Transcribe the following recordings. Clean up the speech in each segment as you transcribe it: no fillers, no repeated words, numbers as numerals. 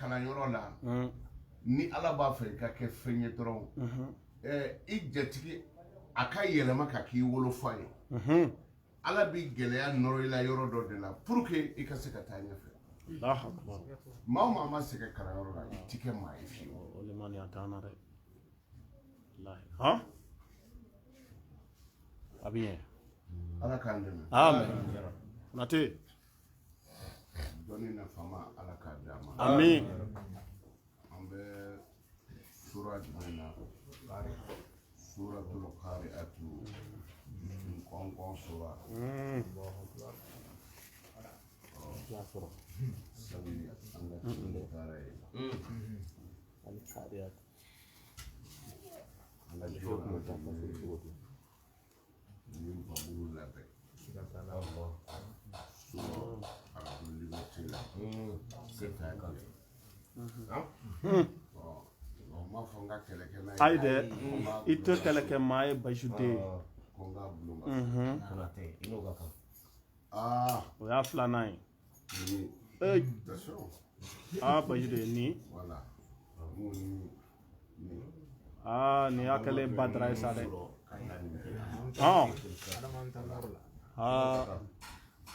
Kalanyɔrɔ la, ni Ala b'a fɛ i ka kɛ fɛn ye dɔrɔn, i jatigi a ka yɛlɛma ka k'i wolofa ye. Ala b'i gɛlɛya nɔrɔ i la yɔrɔ dɔ de la pour que i ka se ka taa ɲɛfɛ. Allahu akbar. Maa o maa ma sɛgɛn kalanyɔrɔ la, i ti kɛ maa ye fiyewu. O limaniya t'an na dɛ, wallahi. Han, a bɛ ɲɛ. Ala k'an dɛmɛ. Amen. Konate. Dɔnni nafama, Ala k'a d'an ma. Amin. An bɛ sura jumɛn na? Suratul Qari'atu, kɔnkɔn sura. Sabi an ka tɛmɛ baara ye, an ka jɔ ni baburu labɛn sura Abdul Liberté la ka taa jɛ. Ɔ, n m'a fɔ n ka kɛlɛ kɛ n'a ye. Ayi dɛ, i tɛ kɛlɛ kɛ maa ye, Bayusu den. Ko n k'a bulon ka aa. O y'a filanan ye. Ni Ee. Attention. Aa, Bayusu den nin. Voilà, mun ni ni. Aa, nin y'a kɛlen badara ye sa dɛ. Ka taa nin kɛ. Hɔn, aa,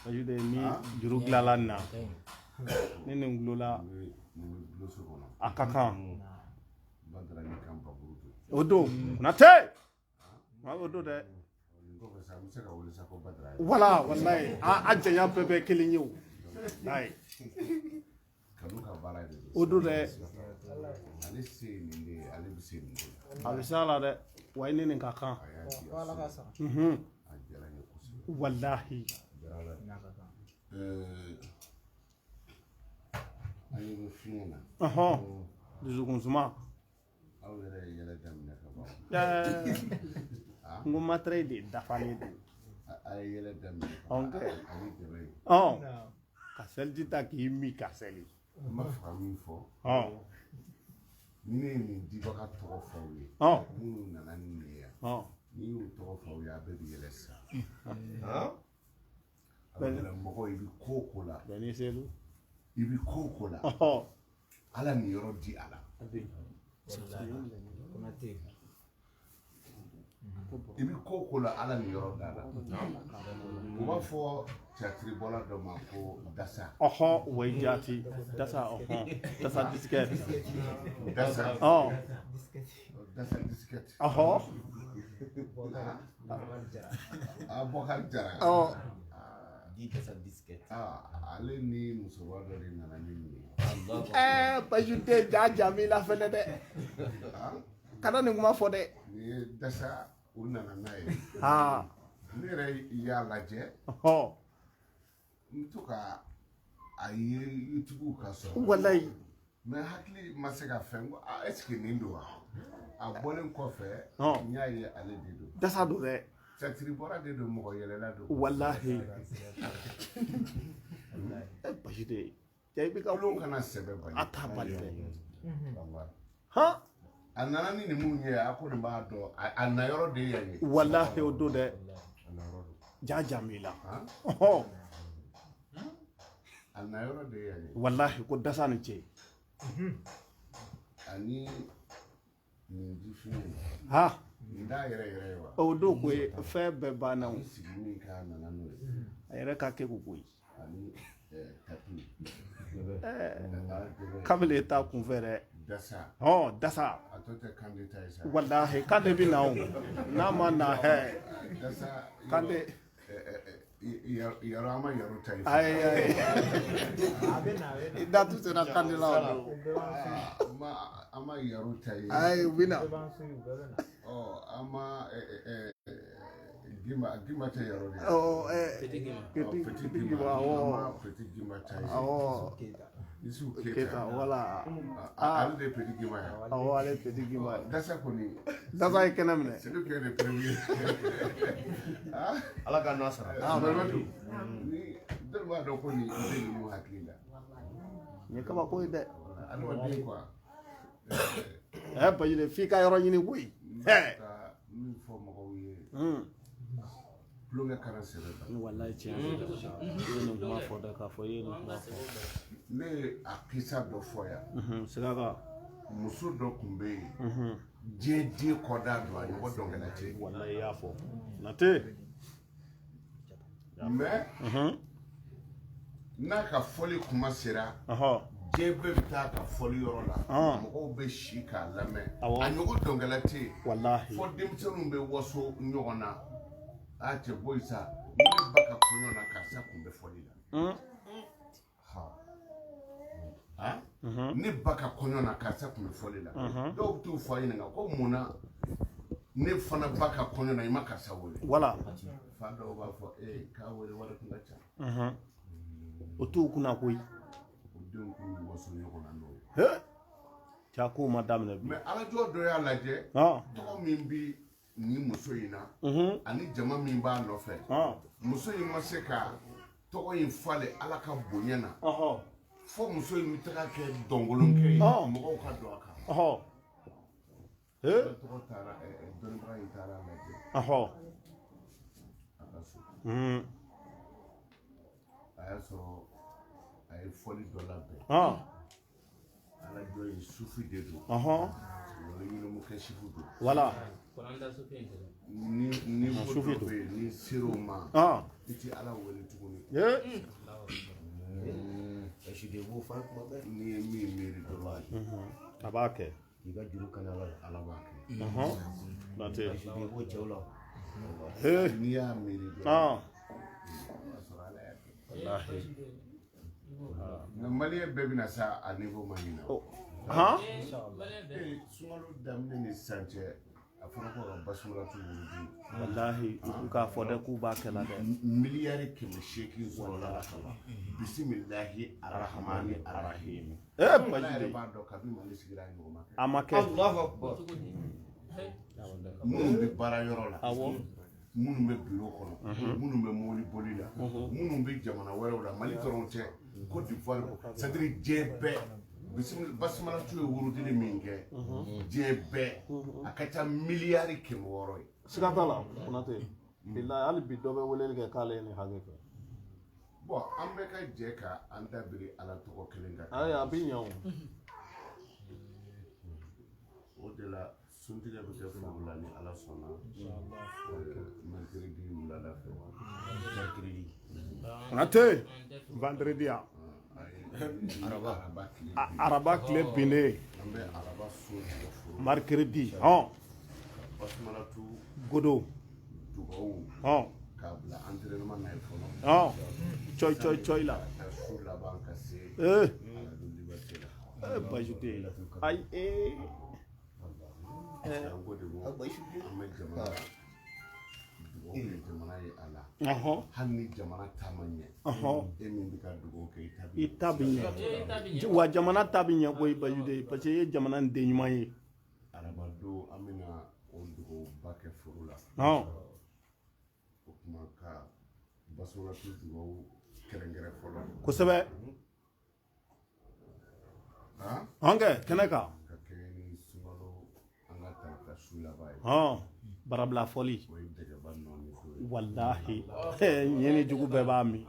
Bayusu den, ni juru dilanla nin na, ni nin gulola. Nin bɛ bulon so kɔnɔ. A ka kan. Badara ni kan baburu don. O don, Konate, o don dɛ. Nin kɔfɛ sa, an bɛ se ka wele sa ko Badara ye. Wala walayi, a janya bɛɛ bɛ kelen ye o, walayi. Kanu ka baara de don. O don dɛ. Ale se ye nin de ye, ale bɛ se nin de la. A bɛ se a la dɛ, wa i ni nin ka kan. A y'a di yan so. A diyara n ye kosɛbɛ. Walahi. An ye bɛ fiɲɛ na. Ɔhɔn, dusukun suma. Aw yɛrɛ ye yɛlɛ daminɛ ka ban. N ko matériel de dafalen don. A ye yɛlɛ daminɛ ka ban. Ɔn kɛ. Ani dɛmɛ ye. Ɔn, ka seliji ta k'i min ka seli. N b'a fɛ ka min fɔ, ni ne ye nin dibaga tɔgɔ fɔ aw ye, minnu nana ni nin ye yan, n'i y'u tɔgɔ fɔ aw ye, a bɛɛ bɛ yɛlɛ sisan. A bɛ yɛlɛ. Mɔgɔ, i bɛ ko o ko la, Bɛn ni selu. i bɛ ko o ko la, Ala nin yɔrɔ di a la. I bɛ ko o ko la, Ala nin yɔrɔ d'a la. U b'a fɔ tiyatiribɔla dɔ ma ko Dasa. Ɔhɔn, o ye jaati Dasa, ɔhɔn, Dasa disquette. Dasa. Dasa disquette. A Bɔkari Jara. Aa, ale ni musokɔrɔba dɔ de nana ni nin ye. Ɛɛ, Bayusu den, ja ja b'i la fɛnɛ dɛ, kana nin kuma fɔ dɛ. Nin ye Dasa, u nana n'a ye. Ne yɛrɛ y'a lajɛ. N bɛ to ka a ye YouTube ka sɔrɔ. Walayi. Mais hakili ma se ka fɛn ko ah, est ce que nin don wa? A bɔlen kɔfɛ, n y'a ye ale de don. Dasa don dɛ. Tiyatiribɔla de don, mɔgɔ yɛlɛla don. Walahi. Ɛ, Bayusu den, ja i bɛ ka Tulon kana sɛbɛ bali. A t'a bali dɛ. Walahi. Han. A nana ni nin mun ye, a ko nin b'a dɔn, a na yɔrɔ de ye yan ye. Walahi, o don dɛ. A na yɔrɔ don. Ja ja b'i la. Han? A na yɔrɔ de ye yan ye. Walahi, ko Dasa ni ce. Ani nin ji fiɲɛ in. Nin t'a yɛrɛ yɛrɛ ye wa? O don ko ye fɛn bɛɛ banna o. Ni sigi min k'a nana n'o ye. A yɛrɛ ka kɛ ko koyi. Ani tapis. Kabini t'a kunfɛ dɛ. Dasa. Dasa. A tɔ tɛ Kande ta ye sa. Walahi, Kande bɛ na o, n'a ma na hɛ. Dasa. Kande. Yɔrɔ an ma yɔrɔ ta ye. Ayi ayi, i da tu sera Kande la o don. An ma yɔrɔ ta ye. Ayi, u bɛ na. Ɔ, an ma Gimba, Gimba tɛ yɔrɔ de ye. Ɔ, Petit Gimba. Petit Petit Petit Gimba. Gimba, awɔ. An ma Petit Gimba ta ye. Awɔ. Isufu Keta. Keta. Wala. Ale de ye Petit Gimba ye. Awɔ, ale ye Petit Gimba ye. Dasa kɔni. Dasa ye kɛnɛ minɛ. C'est lui qui est le premier. Ala ka n'a sara. Ah, Mamadou. Ni dɔw b'a dɔn ko nin den ninnu hakili la. Nin ye kabako ye dɛ. Adamaden quoi. Ɛ, Bayusu, f'i ka yɔrɔ ɲini koyi. N bɛ ka min fɔ mɔgɔw ye. Tulonkɛ kana sɛbɛ ban. Walayi tiɲɛ don. I ye nin kuma fɔ dɛ, k'a fɔ i ye nin kuma fɔ. Ne ye a kisa dɔ fɔ yan. Siga kan. Muso dɔ tun bɛ yen. Diɲɛ den kɔda don, a ɲɔgɔn dɔnkɛla tɛ yen. Walayi i y'a fɔ. Konate. Mais n'a ka fɔli kuma sera, diɲɛ bɛɛ bɛ taa ka fɔli yɔrɔ la, mɔgɔw bɛ si k'a lamɛn, a ɲɔgɔn dɔnkɛla tɛ yen. Walahi. Fɔ denmisɛnninw bɛ waso ɲɔgɔn na, a cɛ bɔ yen sa, ne ba ka kɔɲɔ na karisa kun bɛ fɔli la. Ne ba ka kɔɲɔ na karisa kun bɛ fɔli la. Dɔw bɛ t'u fa ɲininka ko mun na ne fana ba ka kɔɲɔ na i ma karisa wele. Wala. Fa dɔw b'a fɔ k'a wele wari kun ka ca. O t'u kunna koyi. O denw k'u waso ɲɔgɔn na n'o ye. Ja kow ma daminɛ bi. Mais alajɔ dɔ y'a lajɛ. Tɔgɔ min bi nin muso in na. Ani jama min b'a nɔfɛ. Muso in ma se ka tɔgɔ in falen Ala ka bonya na. Fo muso in bɛ taga kɛ dɔnkolonkɛ ye. Mɔgɔw ka don a kan. Tɔgɔ taara dɔnnibaga in taara lajɛ. A ka so. A y'a sɔrɔ a ye fɔli dɔ labɛn. Alajɔ in sufi de don. Wala ɲinimukɛ sifu don. Wala. Ni sufi dɔ bɛ yen ni ser'o ma. I ti Ala wele tuguni. N'i ye min miiri dɔrɔn. A b'a kɛ. I ka juru kana ala Ala b'a kɛ. Konate. N'i y'a miiri dɔrɔn. O b'a sɔrɔ Ala y'a kɛ. Walahi. Nka maliyɛn bɛɛ bɛna sa a niveau ma ɲinɛ. Sunkalo daminɛ ni sisan cɛ, a fɔra ko ka basumalatu wurudi. Walahi u k'a fɔ dɛ k'u b'a kɛ la dɛ. 800 milliards sɔrɔla la ka ban. Bisimilahi arahamani arahimi. Ala yɛrɛ b'a dɔn kabi Mali sigira a ɲɔgɔn ma kɛ. A ma kɛ. Allahu akbar. Minnu bɛ baara yɔrɔ la. Awɔ. Minnu bɛ biro kɔnɔ, minnu bɛ mobili boli la, minnu bɛ jamana wɛrɛw la, Mali dɔrɔn tɛ, Côte d'Ivoire, c'est-à-dire diɲɛ bɛɛ. Basumalatu ye wurudili min kɛ, diɲɛ bɛɛ, a ka ca 600 milliards ye. Siga t'a la Konate. Bilahi hali bi dɔ bɛ weleli kɛ k'ale ye nin hakɛ kɛ. Bon, an bɛɛ ka jɛ ka an da biri Ala tɔgɔ kelen kan. Ayi a bɛ ɲɛ o. O de la suntigɛ bɛ kɛ foro la ni Ala sɔnna. Mercredi wulada fɛ. Mercredi. Konate. Vendredi yan. Araba tile binnen. An bɛ araba sun tigɛ foro. Mercredi. Basumalatu Godo. Dugawu. K'a bila entraînement na yen fɔlɔ. Coyi coyi coyi la. Ka taa su laban ka se. Aladu liberté la. Bajute. Ayi. An ko de ko an bɛ jamana dugawu kɛ jamana ye a la. Hali ni jamana ta ma ɲɛ. E min bɛ ka dugawu kɛ i ta bɛ ɲɛ. Wa jamana ta bɛ ɲɛ koyi Bajute, parce que e ye jamana in den ɲuman ye. Araba don an bɛna o dugawuba kɛ foro la. O tuma ka basumalatu dugawu kɛrɛnkɛrɛn fɔlɔ. Kosɛbɛ. An kɛ kɛnɛ kan. Ka kɛɲɛ ni sunkalo an ka tarata su laban ye. Barabila fɔli. O ye dɛgɛba nɔɔni ko ye. Walahi. Ɲɛni jugu bɛɛ b'a min.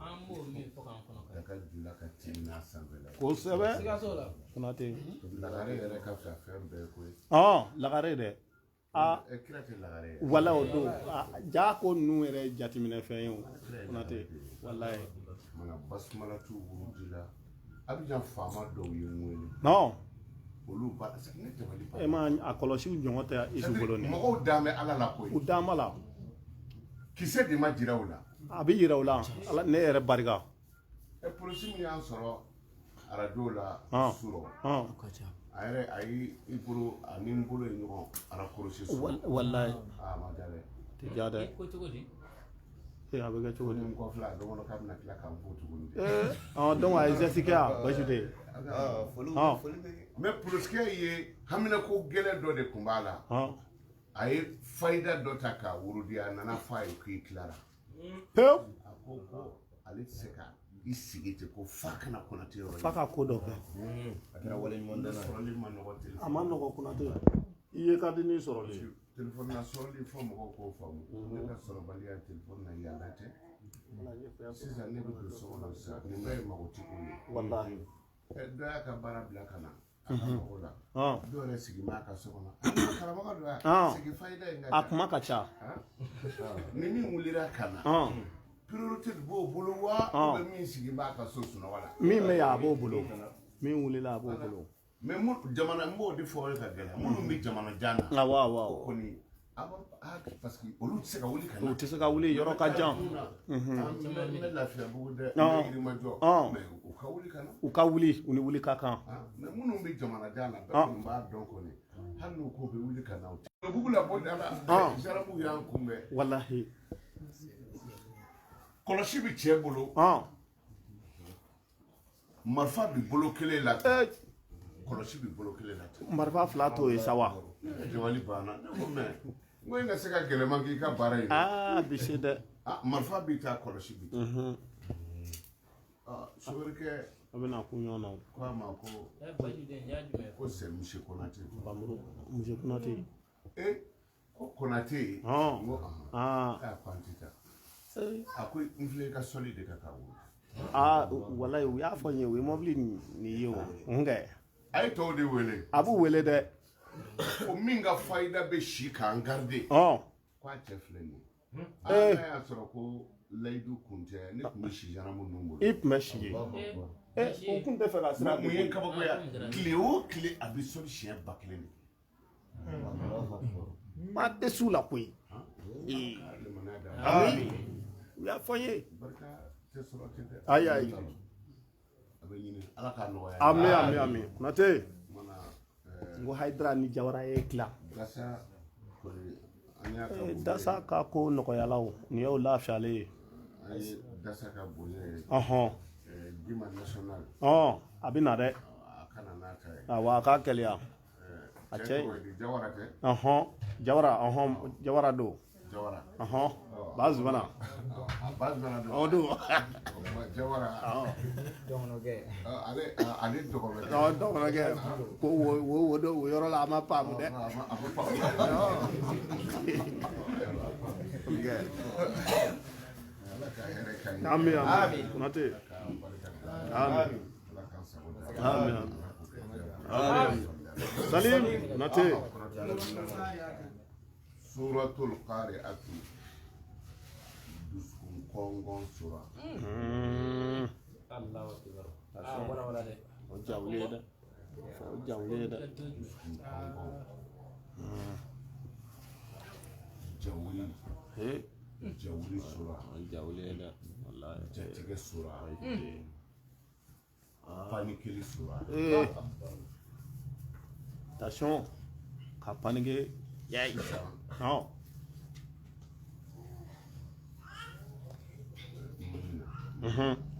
Daga jula ka timi n'a sanfɛla ye. Kosɛbɛ. Konate. Lagare yɛrɛ ka fisa fɛn bɛɛ koyi. Lagare dɛ. Kira tɛ lagare ye. Wala o don. Ja ko ninnu yɛrɛ ye jateminɛ fɛn ye o. Konate. Walahi. Mana basumalatu wurudi la. Abidjan faama dɔw ye n wele. Olu ba ne dabali E ma a kɔlɔsiw ɲɔgɔn tɛ Isu bolo nin. Mɔgɔw dan bɛ Ala la koyi. U dan b'a la. Kisɛ de ma jira u la. A bɛ yira u la. Ala ne yɛrɛ barika. Polisi min y'an sɔrɔ arajo la surɔ. A yɛrɛ a y'i bolo a ni n bolo ye ɲɔgɔn raccroché surɔ. Walayi. A ma diya dɛ. Tɛ diya dɛ. Ko cogo di? A bɛ kɛ cogo di? N kɔfilɛ a dɔgɔnɔ k'a bɛna tila k'an fo tuguni. Donc a ye geste kɛ yan Bajute. Mais polisikɛ ye haminako gɛlɛn dɔ de tun b'a la. A ye fayida dɔ ta k'a wurudi, a nana f'a ye k'i tilara. Pewu. A ko ko ale tɛ se ka i sigi ten ko f'a kana Konate yɔrɔ ye. F'a ka ko dɔ kɛ. A kɛra wale ɲuman dɔn. Sɔrɔli ma nɔgɔ ten. A ma nɔgɔ Konate. I ye ka di n'i sɔrɔli ye. Téléphone na sɔrɔli fɔ mɔgɔw k'o faamu. Ne ka sɔrɔbaliya telefɔni na yaala tɛ. Sisan ne bɛ don so kɔnɔ sisan, nin bɛɛ ye magotigiw ye. Wallahi. Dɔ y'a ka baara bila ka na a ka mago la. Dɔw yɛrɛ sigi b'a ka so kɔnɔ. Karamɔgɔ don a sigi fayida in ka ca. A kuma ka ca. Ni min wulira ka na. Priorité de b'o bolo wa ou bien min sigi b'a ka so sunɔgɔ la. Min bɛ yen a b'o bolo. Min wulila a b'o bolo. Mais jamana n b'o de fɔ ka gɛlɛya minnu bɛ jamana jan na. Awɔ awɔ. O kɔni parce que olu tɛ se ka wuli ka na. U tɛ se ka wuli, yɔrɔ ka jan. N bɛ Lafiyabugu dɛ, n bɛ Yirimajɔ. Mais u ka wuli ka na. U ka wuli, u ni wuli ka kan. Mais minnu bɛ jamana jan na, bɛɛ kɔni b'a dɔn kɔni. Hali n'u ko bɛ wuli ka na, u tɛ. Bugu la bɔ da la. Zaramuw y'an kunbɛn. Walahi. Kɔlɔsi bɛ cɛ bolo. Marifa bɛ bolo kelen la. Kɔlɔsi bɛ bolo kelen la. Marifa fila t'o ye sa wa. Jabali banna. Ne ko mais n ko e ka se ka gɛlɛman k'i ka baara in na. Aa bi se dɛ. Marifa b'i ta, kɔlɔsi b'i ta. Soworikɛ. A bɛna kun ɲɔgɔn na. Ko a ma ko. Ko c'est monsieur Konate. Bamuru monsieur Konate. Ko Konate. N ko aa ko an tɛ taa. A ko n filɛ i ka sɔli de kan ka wuli. Aa walayi u y'a fɔ n ye, u ye mɔbili nin ye o. N kɛ. A ye tɔw de wele. A b'u wele dɛ. Ko min ka fayida bɛ si k'an garder. K'a cɛ filɛ nin ye. N'a y'a sɔrɔ ko layidu kun tɛ, ne tun bɛ si zaramu ninnu bolo. I tun bɛ si yen. U kun tɛ fɛ ka sira. Mun ye kabakoya, tile o tile a bɛ sɔli siɲɛ 1000 de. Maa tɛ s'u la koyi. U y'a fɔ n ye. Barika tɛ sɔrɔ ten dɛ. Ayi ayi. A bɛ ɲini Ala k'a nɔgɔya. Ami ami ami. Konate. N ko Hayidara ni Jawara ye tila. Dasa kɔni an y'a ka bonya. Dasa ka ko nɔgɔyala o, nin y'o lafiyalen ye. An ye Dasa ka bonya ye. Dima national. A bɛ na dɛ. A kana n'a ta ye. Awɔ a k'a gɛlɛya. A cɛ. Jawara tɛ. Jawara Jawara don. Jawara. Bazumana. Bazumana don. O don. Jawara. Dɔgɔnɔkɛ. Ale dɔgɔnɔkɛ. Dɔgɔnɔkɛ. Ko wo don o yɔrɔ la a ma faamu dɛ. A ma faamu. Ala ka hɛrɛ k'an ye. Ami ami. Konate. Ami. Ala k'an sago da. Ami ami. Salim Konate. Suratul Qari'atu dusukun kɔngɔn sura. Allahu akbar. Ah wala wala dɛ. O jawuli ye dɛ. O jawuli ye dɛ. Dusukun kɔngɔn. Jawuli. Jawuli sura. O jawuli ye dɛ. Walayi. Jatigɛ sura. Panikeli sura. Attention. Ka panike. Yayi. Non.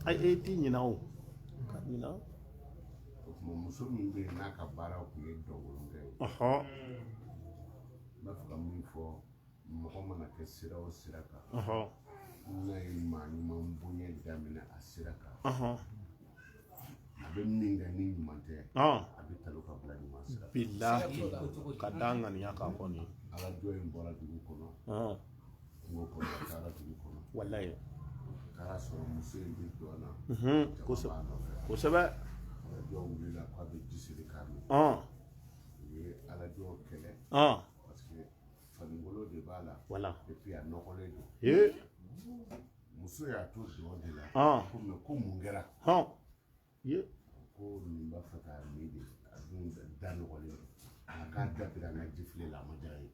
Ay e ti ɲina o. Ka ɲina. O tuma muso min bɛ yen n'a ka baara tun ye dɔnkolonkɛ ye. N b'a fɛ ka min fɔ mɔgɔ mana kɛ sira o sira kan. N'a ye maa ɲuman bonya daminɛ a sira kan. A bɛ min kɛ ni ɲuman tɛ. A bɛ talo ka bila ɲuman sira. Bilahi ka da ŋaniya kan kɔni. Ala jɔ in bɔra dugu kɔnɔ. Kungo kɔnɔ a taara dugu kɔnɔ. Walayi. A taara sɔrɔ muso in bɛ dɔn na. Kosɛbɛ. Kosɛbɛ. Ala jɔ wulila k'a bɛ ji siri k'a min. U ye ala jɔ kɛlɛ. Parce que fanigolo de b'a la. Wala. Et puis a nɔgɔlen don. Muso y'a to dɔn de la. Ko mais ko mun kɛra? Ko nin b'a fɛ k'a min de. A dun da nɔgɔlen don. A k'a dabila an ka ji file la a ma diya ye.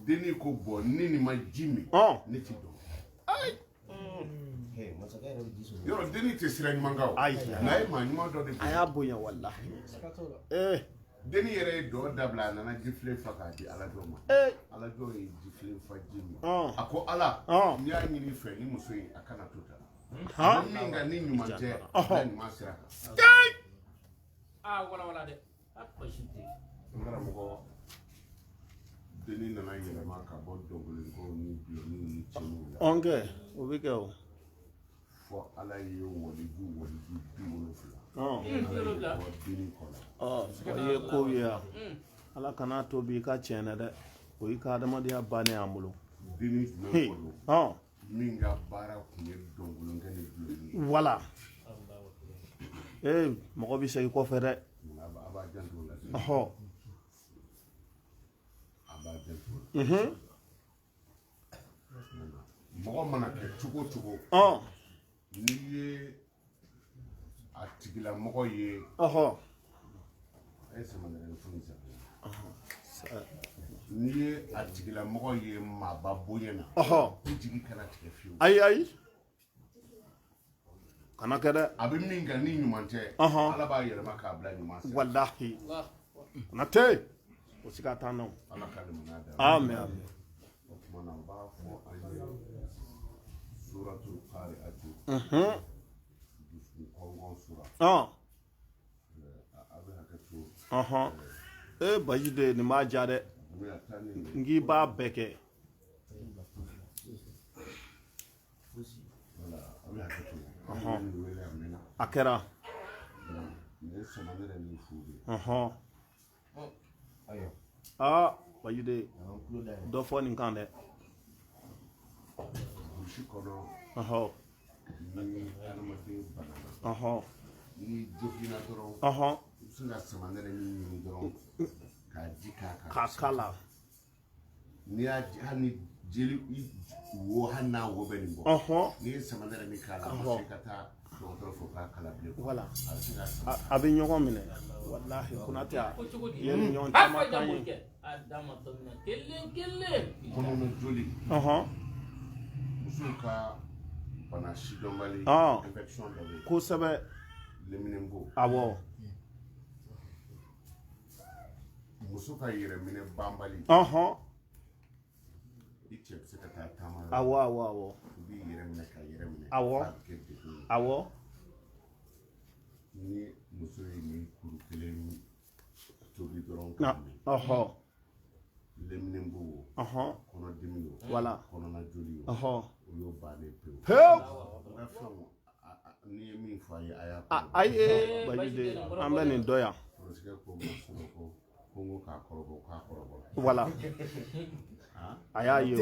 Denni ko bɔn ni nin ma ji min. Ne ti dɔn. Yɔrɔ denni tɛ sira ɲuman kan o. Ayi. N'a ye maa ɲuman dɔ de A y'a bonya walahi. Denni yɛrɛ ye dɔ dabila a nana jifilen fa k'a di Alajɔ ma. Alajɔ ye jifilen fa ji min. A ko Ala. N y'a ɲini fɛ ni muso in a kana to tan. A bɛ min kan ni ɲuman tɛ a bila ɲuman sira kan. Ah wala wala dɛ. A basi tɛ. N karamɔgɔ denni nana yɛlɛma ka bɔ dɔnkiliko ni dulɔminw ni cɛnniw la. Ɔn kɛ o bɛ kɛ o. Fɔ Ala ye waliju 70. Ala y'i bɔ denni kɔ la. O ye kow ye yan. Ala kana to bi i ka tiɲɛ dɛ. O y'i ka adamadenya bannen y'an bolo. Denni jumɛn kɔ don? Min ka baara tun ye dɔnkolonkɛ ni dulɔmin ye. Voilà. Ee, mɔgɔ bɛ segin kɔfɛ dɛ. A b'a janto o la. A b'a janto o la. Mɔgɔ mana kɛ cogo o cogo. N'i ye a tigilamɔgɔ ye. A ye samanɛrɛ funu sa. N'i ye a tigilamɔgɔ ye maaba bonya na. I jigi kana tigɛ fiyewu. Ayi ayi. Kana kɛ dɛ. A bɛ min kan ni ɲuman tɛ. Ala b'a yɛlɛma k'a bila ɲuman sira. Walahi. Konate. O siga t'an na o. Ala ka limaniya d'an ma. Amin amin. O tuma na n b'a fɔ an ye suratul qari'atu. Dusukun kɔngɔn sura. A bɛ hakɛ to. Ee Baji de nin b'a ja dɛ. N bɛna taa ni nin ye. N k'i b'a bɛɛ kɛ. Voilà, a bɛ hakɛ to. An bɛ nin wele a mɛnna. A kɛra. Nin ye samanɛrɛ ni fu de ye. Ayiwa. Aa Baji de An tulo da yɛlɛ. dɔ fɔ nin kan dɛ. Burusi kɔnɔ. Ni adamaden banana. N'i joginna dɔrɔn. I bɛ se ka samanɛrɛ min ɲini dɔrɔn k'a ji k'a kan. K'a k'a la. N'i y'a hali ni jeli wo hali n'a wo bɛ nin bɔ. N'i ye samanɛrɛ min k'a la, a ma se ka taa dɔgɔtɔrɔ fo k'a kala bilen. Voilà. A bɛ se ka sama. A bɛ ɲɔgɔn minɛ. Walahi Konate a. Ko cogo di? I ye nin ɲɔgɔn A caman fa k'an jango ye. kɛ. A d'a ma tɔ min na kelen kelen. Kɔnɔna joli. Musow ka bana sidɔnbali. Infection dɔ bɛ yen. Kosɛbɛ. Leminɛnbo. Awɔ. Muso ka yɛrɛminɛ banbali. I cɛ bɛ se ka taa taama yɔrɔ. Awɔ awɔ awɔ. I b'i yɛrɛ minɛ ka yɛrɛ minɛ. Awɔ. A bɛ kɛ degun ye. Awɔ. Ni muso ye nin kuru kelen tobi dɔrɔn k'a min. Leminɛnbo wo. Kɔnɔdimi wo. Voilà. Kɔnɔna joli wo. O y'o bannen pewu. Pewu. N ka fɛnw n'i ye min fɔ a ye a y'a kɔrɔbɔ. Ayi Baji de an bɛ nin dɔn yan. Pɔrɔsikɛ ko n ma surɔ ko n ko k'a kɔrɔbɔ k'a kɔrɔbɔ. Voilà. A y'a ye o.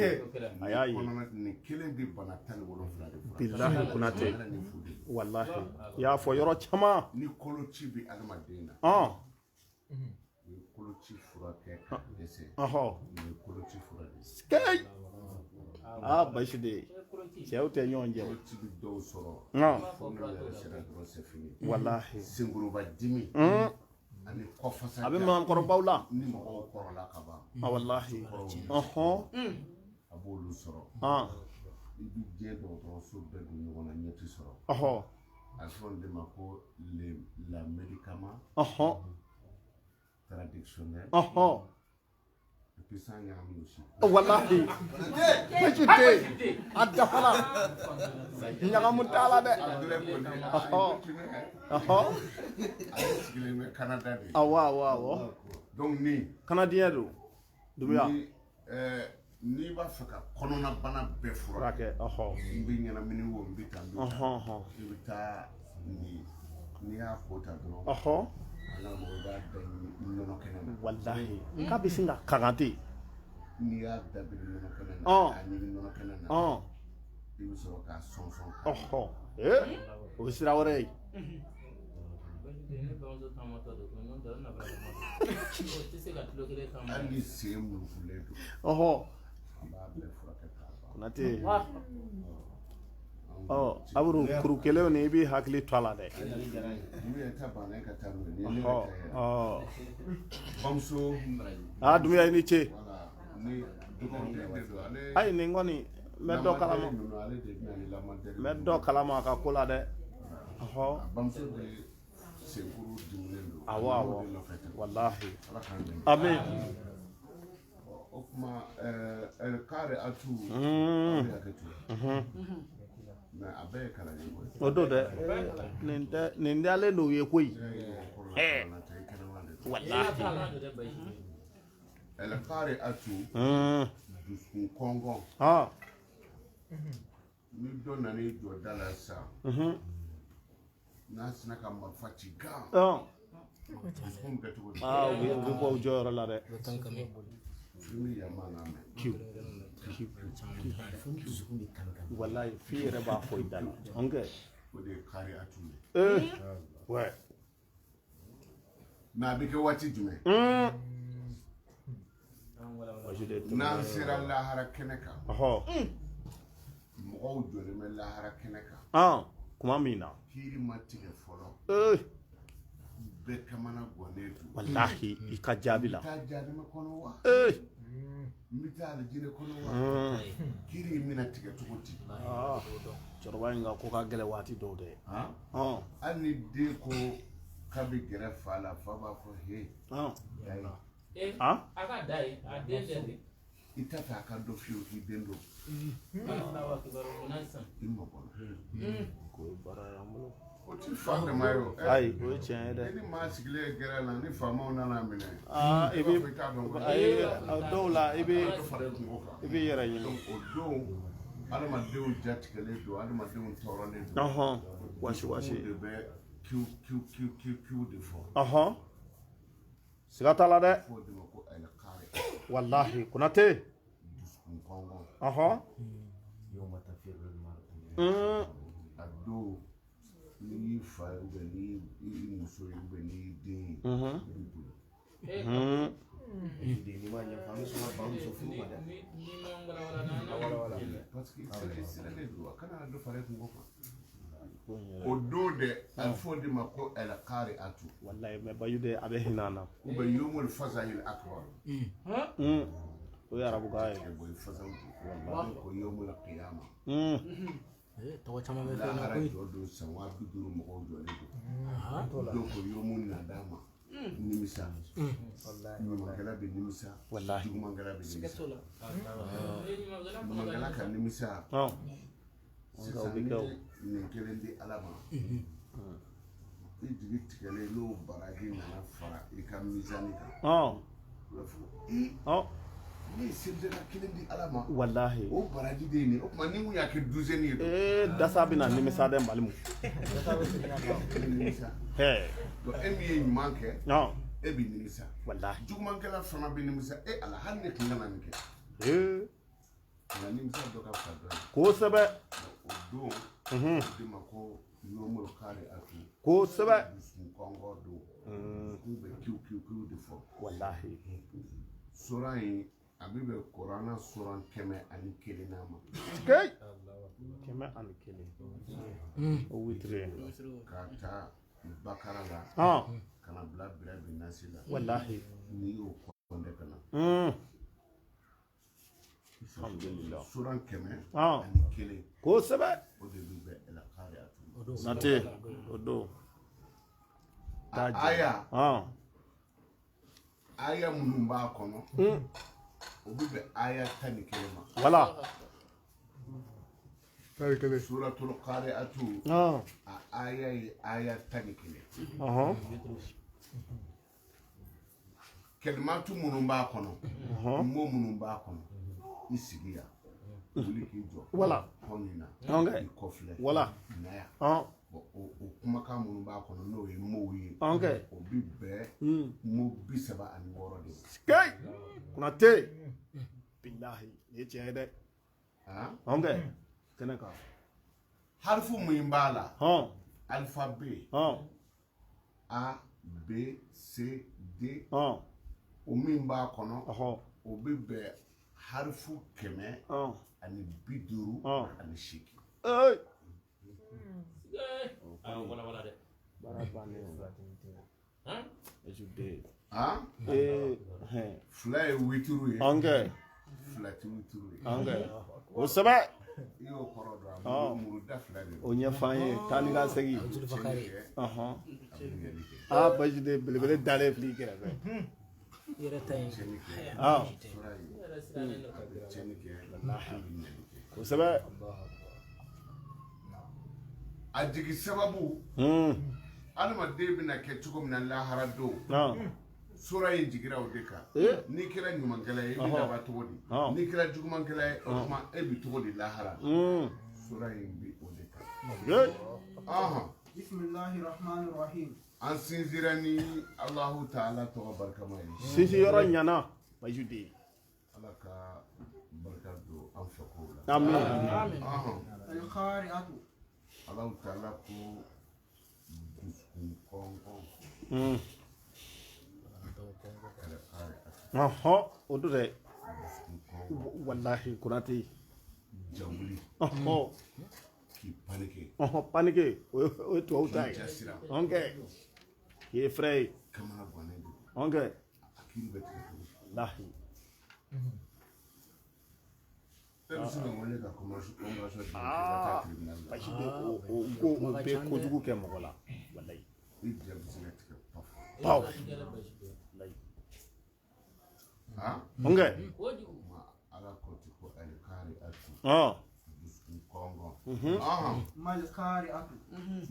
A y'a ye. Nin kelen bɛ bana 17 de fura. Bilahi Konate. Walahi. I y'a fɔ yɔrɔ caman. Ni koloci bɛ adamaden na. U ye koloci furakɛ ka dɛsɛ. Nin ye koloci fura de ye. Keyi. Aa Baji de cɛw tɛ ɲɔgɔn jɛ o. Koloci bɛ dɔw sɔrɔ. Fo n'u yɛrɛ sera dɔrɔn c'est fini. Walahi. Senkoroba dimi. Ani kɔfasa. A bɛ maakɔrɔbaw la. Ni mɔgɔw kɔrɔla ka ban. Walahi. A b'olu sɔrɔ. I bɛ diɲɛ dɔgɔtɔrɔso bɛɛ don ɲɔgɔn na ɲɛ tɛ sɔrɔ. A bɛ fɔ nin de ma ko la médicament. Traditionnel. Et puis sans ɲagami aussi. Walahi. Baji de a dafala. Ɲagamu t'a la dɛ. Ale sigilen bɛ Canada de. Awɔ awɔ awɔ. Donc ni. Canadien don. Dubuya. N'i b'a fɛ ka kɔnɔnabana bɛɛ furakɛ. N bɛ ɲɛnamini wo n bɛ taa n bɛ taa. I bɛ taa nin n'i y'a ko ta dɔrɔn. An ka mɔgɔw b'a da nɔnɔ kɛnɛ na. Walahi. K'a bɛ sin ka kakan ten. N'i y'a dabiri nɔnɔ kɛnɛ na. K'a ɲigin nɔnɔ kɛnɛ na. I bɛ sɔrɔ k'a sɔnsɔn. Ee o ye sira wɛrɛ ye. Ne bamuso taamatɔ don ko n'o tɛ o nabara o tɛ se ka tulo kelen taama. Hali ni sen murufulen don. An b'a bɛɛ furakɛ k'a ban. Konate. Aburu kuru kelen nin i b'i hakili to a la dɛ. N'u yɛrɛ ta banna e ka taa n'o ye. Ni ye ne yɛrɛ ta ye. Bamuso. Aa Dunbiya i ni ce. Voilà ni dɔgɔkɛ de don ale. Ayi nin kɔni n bɛ dɔ kalama. Ale de bɛ na ni lamadɛli. N bɛ dɔ kalama a ka ko la dɛ. Bamuso de senkuru diminen don. Awɔ awɔ. Walahi. Ala k'an dɛmɛ. Amin. O tuma ɛɛ atu. A bɛ hakɛ to. Mais a bɛɛ ye kalanden ko ye. O don dɛ. Nin tɛ nin dalen don u ye koyi. Walahi. Ɛlɛkari atu. Dusukun kɔngɔn. Ni dɔ nana i jɔ da la sisan. N'a sinna ka marifa ci gan. Dusukun bɛ kɛ cogo di? Aa, u bɛ bɔ u jɔyɔrɔ la dɛ. Fimi yama n'a mɛn. Kiw kiw. Walayi, f'i yɛrɛ b'a fɔ i da la. Ok. O de ye kari atu ye. Ee, ouais. Mais a bɛ kɛ waati jumɛn? N'an sera lahara kɛnɛ kan. Mɔgɔw jɔlen bɛ lahara kɛnɛ kan. Kuma min na. Kiiri ma tigɛ fɔlɔ. Bɛɛ kamana gannen don. Walahi, i ka jaabi la. N bɛ taa jahanama kɔnɔ wa? N bɛ taa alijinɛ kɔnɔ wa? Kiiri in bɛna tigɛ cogo di? Cɛkɔrɔba in ka ko ka gɛlɛn waati dɔw dɛ. Hali ni den ko k'a bɛ gɛrɛ fa la, fa b'a fɔ he. A ka da ye, a den tɛ de. I t'a fɛ a ka dɔn fiyewu k'i den don. I mabɔ la. Ko ye baara y'an bolo. O ti fa dama ye o. Ayi, o ye tiɲɛ ye dɛ. Ni maa sigilen ye gɛrɛn na, ni faamaw nana minɛ. Aa, i bɛ i t'a dɔn. Ayi, dɔw la i bɛ. Dɔ fara i kungo kan. I b'i yɛrɛ ɲini. Donc o don, adamadenw jatigɛlen don, adamadenw tɔɔrɔlen don. Wasi wasi. O de bɛ kiw kiw kiw kiw kiw de fɔ. Siga t'a la dɛ. F'o de ma ko alikari. Walahi, Konate. Dusukun kɔngɔ. A don n'i y'i fa ye ou bien n'i y'i muso ye ou bien n'i y'i den ye, i b'i boli. Parce que i sirannen don, a kana dɔ fara i kungo kan. O don dɛ, a bɛ fɔ o de ma ko alikari atu. Walayi, mais Bayu de a bɛ hinɛ an na. Ou bien yomul fasahil akbar. O ye arabukan ye. O ye fasaw de ye. Ko yomul qiyama. Tɔgɔ caman bɛ fɛn na Lahara koyi. jɔ don, san 50,000 mɔgɔw jɔlen don. Dɔw ko yomu nadama. Nimisa. Ɲumankɛla bɛ nimisa. Walahi. Jugumankɛla bɛ nimisa. Ɲumankɛla ka nimisa. Sisan ni nin kelen di Ala ma, i jigi tigɛlen n'o baraji nana fara i ka mizani kan, i b'a fɔ i ne ye selidaka kelen di Ala ma. Walahi. O baraji de ye nin ye. O tuma ni n kun y'a kɛ douzaine ye dun? Ee, dasa bɛna nimisa dɛ, Malimu. Nimisa. Donc e min ye ɲuman kɛ, e bɛ nimisa. Walahi. Jugumankɛla fana bɛ nimisa. E Ala, hali ne tun kana nin kɛ. Nka nimisa dɔ ka fisa dɔ ye. Kosɛbɛ. O don, o de ma ko yomul kari atu. Kosɛbɛ. Dusukun kɔngɔ don. Dusukun bɛ kiw kiw kiw de fɔ. Walahi. Sura in a bɛ bɛn kuranna suran 101 ma. Kei. 101. O witiri. K'a ta Bakara la. Ka na bila Birabi Nasi la. Walahi. N'i y'o kɔnde ka na. Alhamdulillah. Suran 101. Kosɛbɛ. O de bɛ bɛn alakari atu. Nate, o don. Aya. Aya minnu b'a kɔnɔ. O bɛ bɛn aya 11 ma. Wala. Suratul Qari'atu. A aya ye aya 11. Kalimatu minnu b'a kɔnɔ. Mot minnu b'a kɔnɔ. I sigi yan. Wuli k'i jɔ. Wala. Kɔ min na. I kɔfilɛ. Wala. Na yan. Bon, o kumakan minnu b'a kɔnɔ n'o ye mots ye. O bɛ bɛn mot 36 de ma. Kei. Konate. Bilahi, nin ye tiɲɛ ye dɛ. Kɛnɛ kan. Harifu min b'a la. Alphabet. A, B, C, D. O min b'a kɔnɔ. O bɛ bɛn harifu 158. Baara bannen o. Fila ye wituru ye. Fila tɛ wituru ye. Kosɛbɛ. I y'o kɔrɔ dɔn, a muru da fila de. O ɲɛfɔ an ye taa ni ka segin. Aa, Bajide belebele dalen filɛ i kɛrɛfɛ. I yɛrɛ ta in. Kosɛbɛ. A jigi sababu. Adamaden bɛna kɛ cogo min na lahara don. Sura in jigira o de kan. N'i kɛra ɲumankɛla ye, i bɛ laban cogo di? N'i kɛra jugumankɛla ye, o tuma e bɛ cogo di lahara? Sura in bɛ o de kan. Bismillahi rahmani rahim. An sinsinra ni Alahu Taala tɔgɔ barikama ye. Sinsin yɔrɔ ɲana Bayisu den. Ala ka barika don an fɛ kow la. Amin. Al-qari'atu. Alahu Taala ko dusukun kɔngɔ. Ɔhɔn, o don dɛ. Walahi Konate. Jawuli. Ɔhɔn. K'i panike. Ɔhɔn, panike o ye tubabu ta ye. K'i jasira. Ɔnkɛ. K'i ye fɛrɛ ye. Kamana gannen don. Ɔnkɛ. A kiiri bɛ tigɛ cogo di? Walahi. E bɛ se ka n wele ka convention di ma k'i ka taa tribunal la. Basi de o ko o bɛ kojugu kɛ mɔgɔ la. Walahi. I ja bɛ se ka tigɛ paf. Paw. Walahi. Han? Ɔnkɛ. Ala ko ten ko alikari atu. Ɔn. Dusukun kɔngɔ. Mal-qari'atu.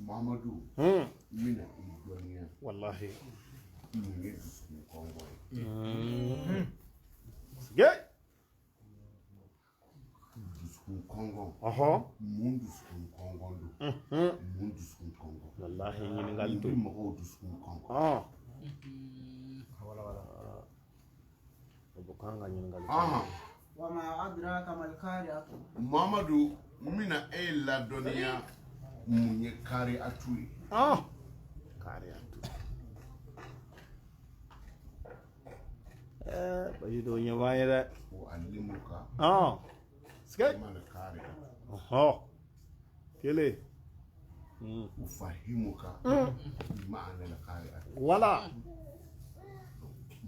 Mamadu. N bɛna i dɔnniya. Walahi. Mun ye dusukun kɔngɔ ye? Sige. Dusukun kɔngɔ. Ɔhɔn. Mun dusukun kɔngɔ don? Mun dusukun kɔngɔ? Walahi ɲininkali don. Mun bɛ mɔgɔw dusukun kɔngɔ? Ɔn. O bɛ kan ka ɲininkali kɛ. Wa ma adraka mal-qari'atu. Mamadu, n bɛna e ladɔnniya mun ye kariatu ye. Kariatu. Bayi do ɲɛ b'an ye dɛ. O alimuka. Sige. Mal-qari'atu. Ɔhɔ. Kelen. Ufahimuka. Ma'ana al-qari'atu. Wala.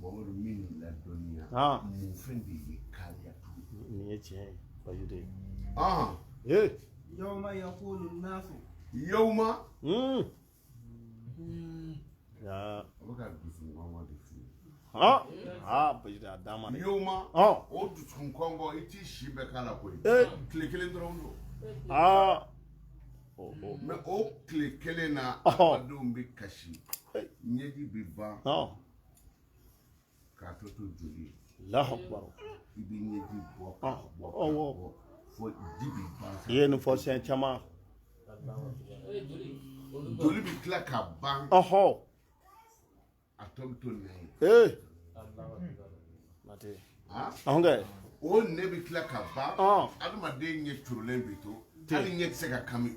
Mamadu min ladɔnniya. Mun fɛn de ye kariatu ye? Nin ye tiɲɛ ye Bayi de. Yawma yakunu an-nasu. Yawma. Ya. A bɛ ka dusukun kɔngɔ de f'i ye. Bayi de a d'a ma dɛ. Yawma. O dusukun kɔngɔ i t'i si bɛɛ k'a la koyi. Tile kelen dɔrɔn don. Mais o tile kelen na adamadenw bɛ kasi. Ɲɛji bɛ ban. K'a tɔ to joli ye. Allahu akbar. I bɛ ɲɛji bɔ k'a bɔ k'a bɔ fo ji bɛ ban. I ye nin fɔ siɲɛ caman. Joli bɛ tila ka ban. Ɔhɔ. A tɔ bɛ to nɛn ye. Nate. Ɔnkɛ. O nɛn bɛ tila ka ban. Adamaden ɲɛ curulen bɛ to. Hali ɲɛ tɛ se ka kami.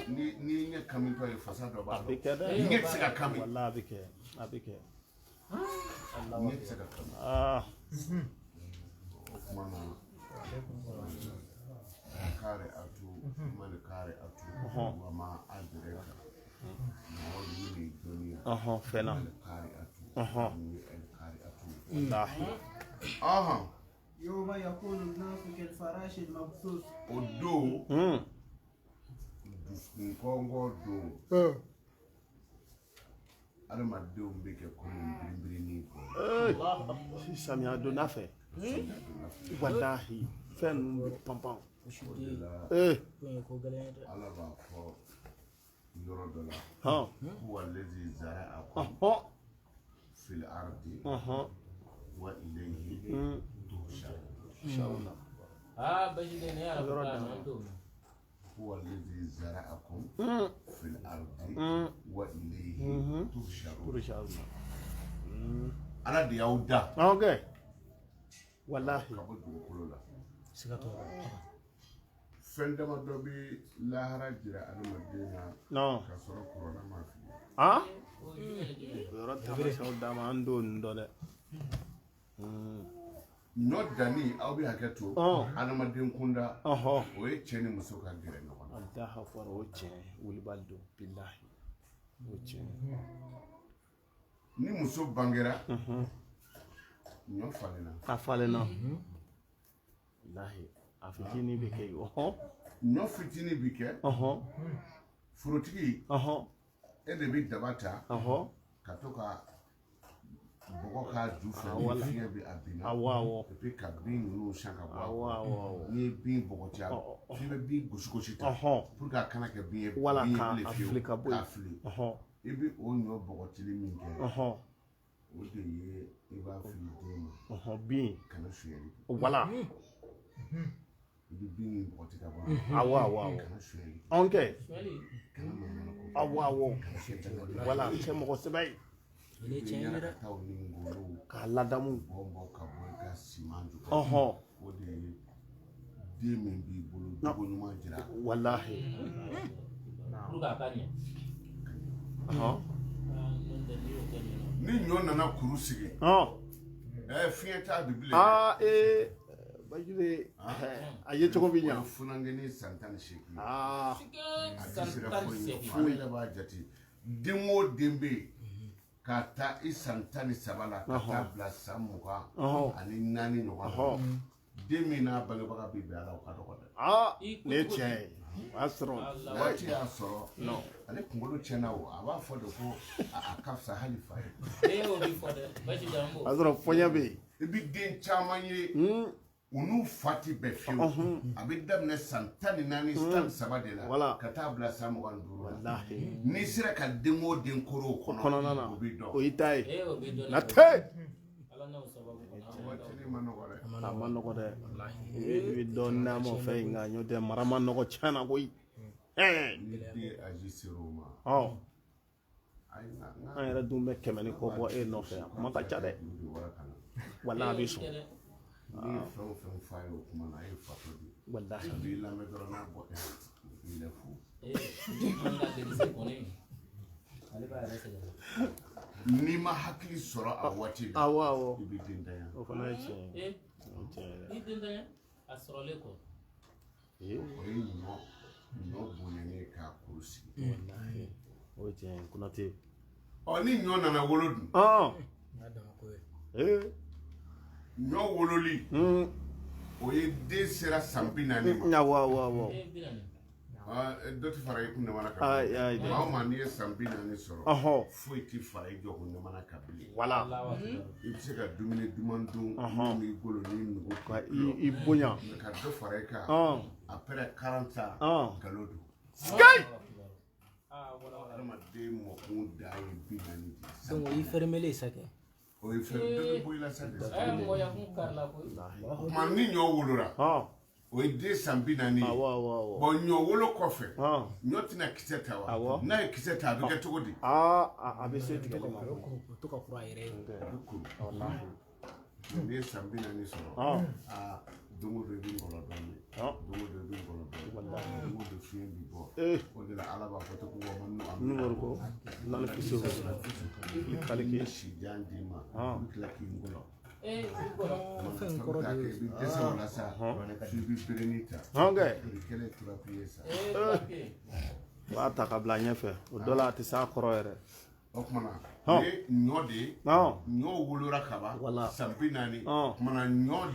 Ni ɲɛ kamitɔ ye fasa dɔ b'a la. A bɛ kɛ dɛ. Ɲɛ tɛ se ka kami. Walahi a bɛ kɛ. A bɛ kɛ. Ɲɛ tɛ se ka kami. O tuma na kari atu mali kari atu wa ma adraka. Mɔgɔ min ye dɔnniya. Fɛn na. Mali kari atu. Mun ye kari atu. Walahi. Yawma yakunu an-nasu kal-farashi al-mabthus. O don. Dusukun kɔngɔ don. Adamadenw bɛ kɛ komi biribirinin kɔ. Samiya donna fɛ. Walahi fɛn ninnu bɛ panpan. O de la Ala b'a fɔ yɔrɔ dɔ la. Huwa allazi zara'akum fil ardi wa ilayhi tuhsharun. Bayi de ne yɛrɛ bɛ an t'o mɛn. Huwa allazi zara'akum fil ardi wa ilayhi tuhsharun. Ala de y'aw da. Ɔnkɛ. Walahi. Ka bɔ dugukolo la. Siga t'o la. Fɛn damadɔ bɛ lahara jira adamaden na. Ka sɔrɔ kɔrɔla ma f'i ye. O yɔrɔ taamasiyɛnw d'a ma an t'o ninnu dɔn dɛ. Ɲɔ danni aw bɛ hakɛ to. Adamaden kunda. O ye cɛ ni muso ka gɛrɛ ɲɔgɔn na. Alahu akbar o tiɲɛ wulibali don bilahi o tiɲɛ. Ni muso bangera. Ɲɔ falenna. A falenna. Walahi a fitinin bɛ kɛ yen. Ɲɔ fitinin bɛ kɛ. Forotigi. E de bɛ daba ta. Ka to ka bɔgɔ k'a ju fɛ ni fiɲɛ bɛ a bin na. Awɔ. Et puis ka bin ninnu siyan ka bɔ a kɔrɔ. Awɔ. N'i ye bin bɔgɔti a f'i bɛ bin gosi gosi ta. Pour que a kana kɛ bin ye. Wala bin ye k'a bilen fiyewu. fili ka bɔ yen. K'a fili. I bɛ o ɲɔ bɔgɔtili min kɛ. O de ye i b'a fili den ma. Bin. Kana sonyali kɛ. Wala. I bɛ bin ni bɔgɔti ka bɔ a la. Awɔ, awɔ, awɔ. Kana sonyali kɛ. Anw kɛ. Sonyali. Kana manamana ko kɛ. Awɔ, awɔ. Kana kɛ dangaden. Wala cɛ mɔgɔ sɛbɛ ye. Nin ye tiɲɛ ye dɛ. Ɲarakataw ni ngolow K'a ladamu. bɔ bɔ ka bɔ i ka siman jukɔrɔ. Ɔhɔn. O de ye den min b'i bolo jogo ɲuman jira. Walahi. Pour que a ka ɲɛ. Ɔhɔn. Aa, n'o tɛ n'i y'o kɛ ɲɛna. Ni ɲɔ nana kuru sigi. Ɔn. Fiɲɛ t'a bi bilen. Aa ee Bajire a ye cogo bɛ O ye ɲa. funankɛnin san 18 ye. Aa. A San ti sera tan ni foyi ye. seegin. Ale yɛrɛ b'a jate. Den o den bɛ yen k'a ta i san 13 la ka taa bila san 24 ɲɔgɔn na. Ɔhɔn. Den min n'a bangebaga bɛ bɛn a la o ka dɔgɔ dɛ. Aa nin ye tiɲɛ ye. O y'a sɔrɔ. Waati y'a sɔrɔ ale kunkolo tiɲɛna o a b'a fɔ de ko a ka fisa hali fa ye. Ee, o b'i fɔ dɛ. Basi tɛ, an b'o. O y'a sɔrɔ fɔɲɛ bɛ yen. I bɛ den caman ye u n'u fa ti bɛn fiyewu. A bɛ daminɛ san 14 13 de la Voilà. ka taa bila san 25 la. Walahi. N'i sera ka den o den koro o kɔnɔ Kɔnɔna na. o b'i dɔn. O y'i ta ye. Ee, o b'i dɔn. Na tɛ. Ala n'o sababu kɔnɔ. An b'o Waatinin ma nɔgɔ dɛ. A ma nɔgɔ dɛ. I bɛ dɔɔnin d'a ma o fɛn in kan n'o tɛ mara ma nɔgɔ tiɲɛ na koyi. Ɛɛ. Ni den âge sera o ma. Ɔ Ayi nka n ka an yɛrɛ dun bɛ 100 ni kɔ bɔ e nɔfɛ yan. Kuma ka ca dɛ. juru de wara ka na. Walahi a bɛ sɔn. N'i ye fɛn o fɛn f'a ye o kuma na a ye fatɔ de ye. Walahi. A b'i lamɛn dɔrɔn n'a bɔ i yɛrɛ fo. Ee, an ka denmisɛn kɔni, ale b'a yɛrɛ sɛgɛn. N'i ma hakili sɔrɔ a waati la Awɔ awɔ. i bɛ den danya. O fana ye tiɲɛ ye. Ee, O ye tiɲɛ ye dɛ. ni den tɛ a sɔrɔlen kɔ. Ee. O ye ɲɔ bonyanen ye k'a kuru sigi. Walahi. O ye tiɲɛ ye Konate. Ɔ ni ɲɔ nana wolo dun. Ɔn. N'a dama ko ye. Ee. Ɲɔ wololi o ye den sera san 40 ma. Awɔ awɔ awɔ. Ee, 40. Aa, dɔ ti fara i kun damana kan. Ayi ayi dɛ. Maa o maa n'i ye san 40 sɔrɔ. Ɔhɔn. Foyi ti fara i jɔ kun damana kan bilen. Wala. Alahu akibaru. I bɛ se ka dumuni duman dun min b'i golo n'i nugu Ka i bonya. ka dɔ fara i kan. Ɔn. Après 40 ans Ɔn. nkalon don. Sikayi. Aa, wala wala. Adamaden mɔkun dan ye 40 de ye. Donc o y'i fermelen ye sa kɛ. O ye fɛn dɔ bɛ bɔ i la sa de. Ɛ, mɔgɔ yakun karila koyi. O tuma ni ɲɔ wolora Ɔn. o ye den san 40 ye. Awɔ awɔ awɔ. Bon ɲɔ wolo kɔfɛ Ɔn. ɲɔ tɛna kisɛ ta wa? Awɔ. N'a ye kisɛ ta a bɛ kɛ cogo di? Aa a bɛ se tigɛli ma. A bɛ kuru, o to ka kuru a yɛrɛ ye. A bɛ kuru. Walahi. N'i ye san 40 sɔrɔ Ɔn. aa don o don i bɛ ngɔlɔ dɔɔni. Ɔn. Don o don i bɛ ngɔlɔ dɔɔni. Don o don fiɲɛ bɛ bɔ. Ee. O de la Ala b'a fɔ ten ko wa man Numéro ko. Nani kisi o. Ni Kaliki. ye si jan d'i ma Ɔn. i bɛ tila k'i ngɔlɔ. Ee, i kɔrɔ. Fɛn in kɔrɔ de I ye. bɛ dɛsɛ o la sa f'i bɛ berenin ta. Ɔn kɛ. O de kɛlen turapi ye sa. Ee, papiye. U b'a ta ka bila ɲɛfɛ. O dɔ la a tɛ s'a kɔrɔ yɛrɛ. O tuma na Ɔn. o ye ɲɔ de ye. Ɔn. Ɲɔ wolora kaban Wala. san 40. Ɔn. O tuma na ɲɔ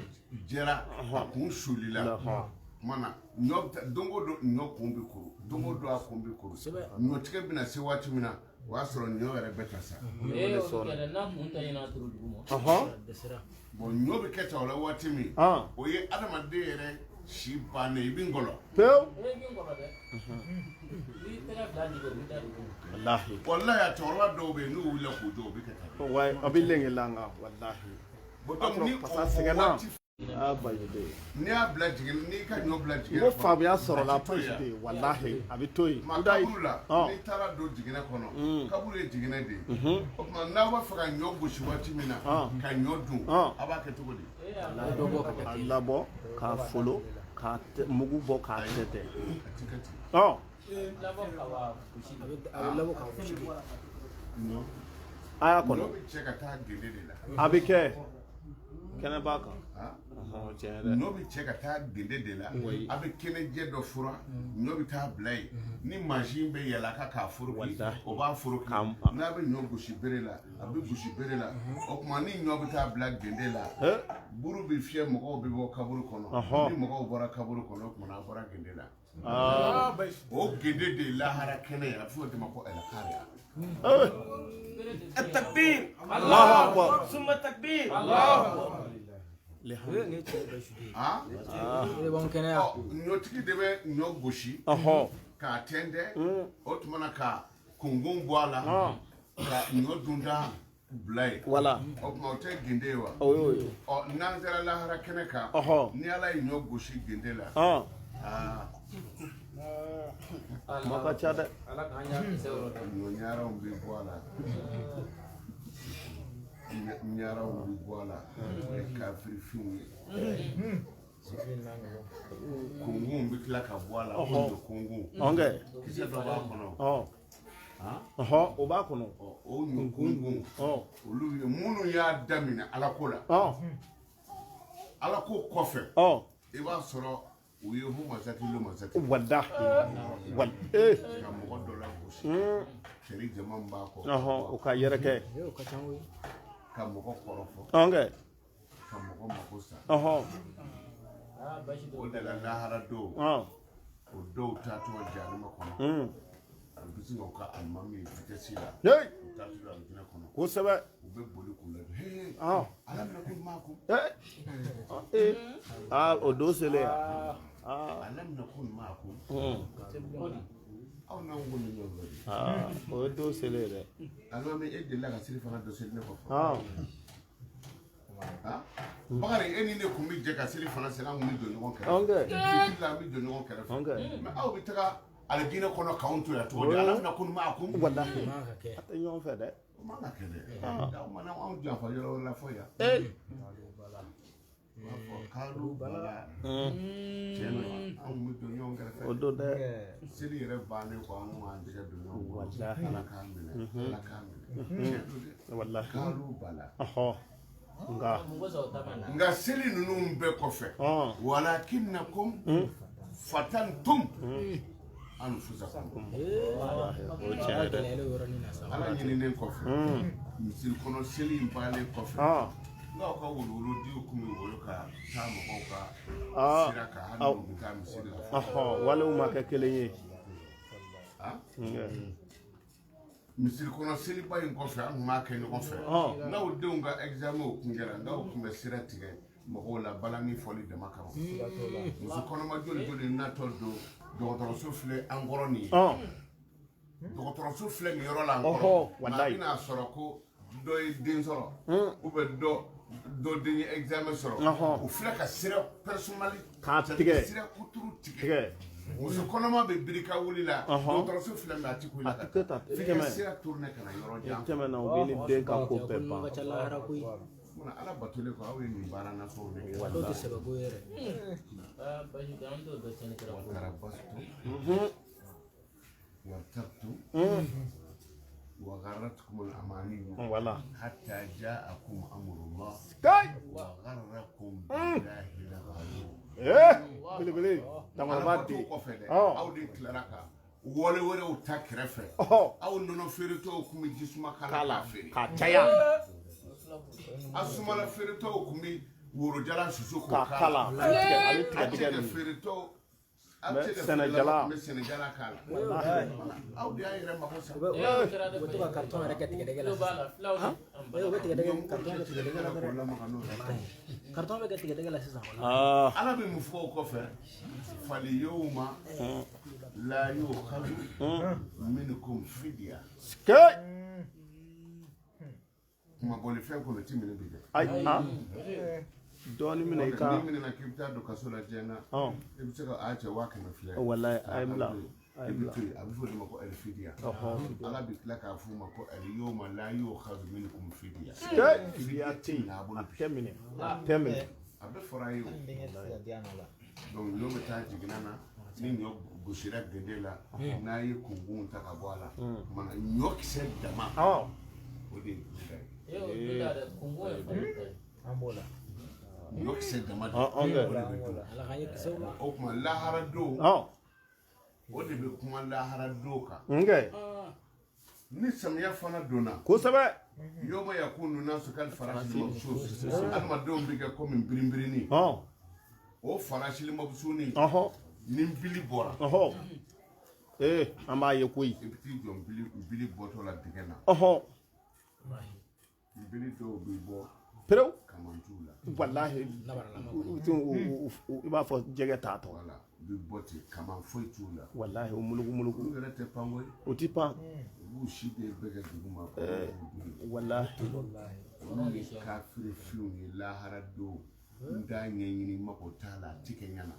jɛra a kun solila. Ɔhɔn. O tuma na ɲɔ bɛ taa don o don ɲɔ kun bɛ kuru don o don a kun bɛ kuru. Ɲɔtigɛ bɛna se waati min na o y'a sɔrɔ ɲɔ yɛrɛ bɛ ka sa. Ee, o bɛ kɛ dɛ. N'a kun tɛ ɲin'a turu duguma. Ɔhɔn. A dɛsɛra. Bon ɲɔ bɛ kɛ tan o la waati min Ɔn. o ye adamaden yɛrɛ si bannen i bɛ ngɔlɔ. Pewu. Ee, min kɔrɔ dɛ. N'i tɛgɛ fila jigin o bɛ da duguma. Walahi. Walahi a cɛkɔrɔba dɔw bɛ yen n'u wulila k'u jɔ u bɛ kɛ tan. Wa a bɛ lenge la nka walahi. Bon donc ni o Pasa o sɛgɛnna. waati Aa Bajide. n'i y'a bila jigin n'i ka ɲɔ bila jigin N ko faamuya sɔrɔla Bajide walahi a bɛ to yen. Ma Kudayi. kaburu la Ɔn. n'i taara don jiginɛ kɔnɔ kaburu ye jiginɛ de ye o tuma n'aw b'a fɛ ka ɲɔ gosi waati min na Ɔn. ka ɲɔ dun Ɔn. a b'a kɛ cogo di Ee, a A bɛ dɔ bɔ ka A taa teli. labɔ k'a folo k'a mugu bɔ k'a tɛntɛn. a ti kɛ ten Ɔn. labɔ ka wa gosi. A bɛ labɔ ka gosi de. ɲɔ A y'a ɲɔ kɔnɔ. bɛ cɛ ka taa gende de la A bɛ kɛ. Kɛnɛ b'a kan. Ah. Ɔhɔn tiɲɛ yɛrɛ. ɲɔ bɛ cɛ ka taa gende de la a bɛ kɛnɛjɛ dɔ fura ɲɔ bɛ taa bila yen ni mansin bɛ yɛlɛ a kan k'a foroki Walahi. o b'a foroki K'a- n'a bɛ ɲɔ gosi bere la a bɛ gosi bere la o tuma ni ɲɔ bɛ taa bila gende la Ee. buru bɛ fiyɛ mɔgɔw bɛ bɔ kaburu kɔnɔ Ɔhɔn. ni mɔgɔw bɔra kaburu kɔnɔ o tuma a bɔra gende la Aa. o gende de ye lahara kɛnɛ ye a bɛ fɔ o de ma ko ɛlɛkariya Ee. التكبير Allahu akbar. ثم التكبير Ee, nin ye tiɲɛ ye Bajide. ah O de b'anw kɛnɛya. ɔ ɲɔtigi de bɛ ɲɔ gosi Ɔhɔn. k'a tɛntɛn o tuma na ka kungun bɔ a la Ɔn. ka ɲɔ dunda bila yen. Voilà. O tuma o tɛ gende ye wa? O y'o ye. Ɔ n'an sera lahara kɛnɛ kan. Ni Ala ye ɲɔ gosi gende la. Aa. Kuma ka ca dɛ. Ala k'an y'a kisɛ yɔrɔ dɔn. Ɲɔ ɲaraw bɛ bɔ a la. Ɲaraw bɛ bɔ a la. O ye kafirifinw ye. Kungun bɛ tila ka bɔ a la. O ɲɔ kungun. Kisɛ dɔ b'a kɔnɔ. O b'a kɔnɔ. O ɲɔ kungun. Olu ye minnu y'a daminɛ Alako la. Alako kɔfɛ. I b'a sɔrɔ u ye humasaki lumasaki. Walahi. Ka mɔgɔ dɔ lagosi. Cɛri jama min b'a kɔ. O ka yɛrɛkɛ. Ka mɔgɔ kɔrɔfɔ. Ka mɔgɔ mako sa. O de la lahara don. O dɔw taatɔ jahanama kɔnɔ. U bɛ sin k'u ka alimami ye vitesse la. U taatɔ alijinɛ kɔnɔ. Kosɛbɛ. U bɛ boli k'u lajɛ. Ala minɛ ko maa ko. O don selen yan. Ala minɛ ko maa ko. Aw n'anw ko ni ɲɔgɔn cɛ. O ye don selen ye dɛ. Alimami e delila ka seli fana dɔ seli ne kɔfɛ. Bakari e ni ne kun bɛ jɛ ka seli fana seli, an kun bɛ jɔ ɲɔgɔn kɛrɛfɛ. Fitiri la an bɛ jɔ ɲɔgɔn kɛrɛfɛ. Mɛ aw bɛ taga alijinɛ kɔnɔ k'anw to yan cogo di? Ala bɛna ko maa ko. Walahi. A tɛ ɲɔgɔn fɛ dɛ. O man ka kɛ dɛ. Aw mana anw janfa yɔrɔ wɛrɛ la fɔ yan. U b'a fɔ kalu bala. Tiɲɛ na anw bɛ don ɲɔgɔn kɛrɛfɛ. O don dɛ. Seli yɛrɛ bannen kɔ an k'an tɛgɛ don ɲɔgɔn kɔrɔ. Walahi. Ala k'an minɛ. Ala k'an minɛ. Tiɲɛ don dɛ. Walahi. Kalu bala. Nka seli ninnu bɛɛ kɔfɛ. Walakinnakum fatantum anfusakum. O tiɲɛ dɛ. Ala ɲininen kɔfɛ. Misiri kɔnɔ seli in bannen kɔfɛ. N'aw ka wuluwuludiw kun bɛ wolo ka taa mɔgɔw ka sira kan hali n'u bɛ taa misiri la. Walew ma kɛ kelen ye. Misiri kɔnɔ seliba in kɔfɛ an tun b'a kɛ ɲɔgɔn fɛ. N'aw denw ka examen kun kɛra n'aw tun bɛ sira tigɛ mɔgɔw la balani fɔli dama kama. Muso kɔnɔma joli joli natɔ don dɔgɔtɔrɔso filɛ an kɔrɔ nin ye. Dɔgɔtɔrɔso filɛ nin yɔrɔ la an kɔrɔ. Nka a bɛna sɔrɔ ko dɔ ye den sɔrɔ ou bien dɔ den ye examen sɔrɔ. O filɛ ka sira personnel k'a tigɛ. Sira kuturu tigɛ. Muso kɔnɔma bɛ biri ka wuli la dɔgɔtɔrɔso filɛ mɛ a ti ko i la ka taa f'i ka sira tourner ka na yɔrɔ jan. Tɛmɛna u bɛ ni den ka ko bɛɛ ban. Munna Ala batolen kɔ aw ye nin baara nasɔn de kɛ. Dɔw tɛ sɛbɛ ko yɛrɛ. Watarabastu wartabtum wa gharratkum al-amaniyu hatta ja'akum amrullah wa gharrakum billahi al-gharur. Belebele damakɔrɔba den. Kɔfɛ dɛ, aw de tilara ka wale wɛrɛw ta kɛrɛfɛ. Aw nɔnɔ feeretɔw kun bɛ jisuma k'a la feere. K'a caya. A sumala feeretɔw kun bɛ worojala susu k'o k'a la. A bɛ tigɛ tigɛ feeretɔw. Sɛnɛjala. Bɛ sɛnɛjala k'a la. Aw de y'a yɛrɛ mako sa. U bɛ to ka carton yɛrɛ kɛ tigɛdɛgɛ la sisan. U bɛ tigɛdɛgɛ carton kɛ tigɛdɛgɛ la dɛ. Carton bɛ kɛ tigɛdɛgɛ la sisan. Ala bɛ mun fɔ o kɔfɛ? Fali yawma la yu'khadhu minkum fidya. Kuma bɔli fɛn kɔnɔ ti minɛ bi dɛ. Ayi. Dɔɔnin minɛ i ka. N'i minɛna k'i bɛ taa don kaso la diɲɛ na. I bɛ se ka a cɛ 500 filɛ. Walayi a ye n bila. I bɛ to yen a bɛ fɔ o de ma ko alifidiya. Ala bɛ tila k'a f'u ma ko aliyawma la yu'khadhu minkum fidya. Fidiya tɛ yen. A tɛ minɛ. A tɛ minɛ. A bɛɛ fɔra a ye o. Donc ɲɔ bɛ taa jiginna na ni ɲɔ gosira gende la n'a ye kunkunw ta ka bɔ a la. Kumana ɲɔ kisɛ dama. O de ye duda ye. An b'o la. Ɲɔ kisɛ dama de. O de bɛ dun. O tuma lahara don. O de bɛ kuma lahara don kan. Ni samiya fana donna. Kosɛbɛ. Yawma yakunu nasu kal farashil mabsus. Adamadenw bɛ kɛ komi birinbirini. O farashil mabsuni. Ni bili bɔra. An b'a ye koyi. I bɛ t'i jɔ bili bɔtɔ la dingɛ na. Bili dɔw bɛ bɔ Perew. Kaman t'u la. Walahi. I b'a fɔ jɛgɛ t'a tɔ. Wala u bɛ bɔ ten kaman foyi t'u la. Walahi o muluku muluku. Olu yɛrɛ tɛ pan koyi. O ti pan. U b'u si de bɛɛ kɛ dugu ma. Walahi. Olu ye kafiri finw ye lahara don. N t'a ɲɛɲini n mako t'a la a ti kɛ ɲɛna.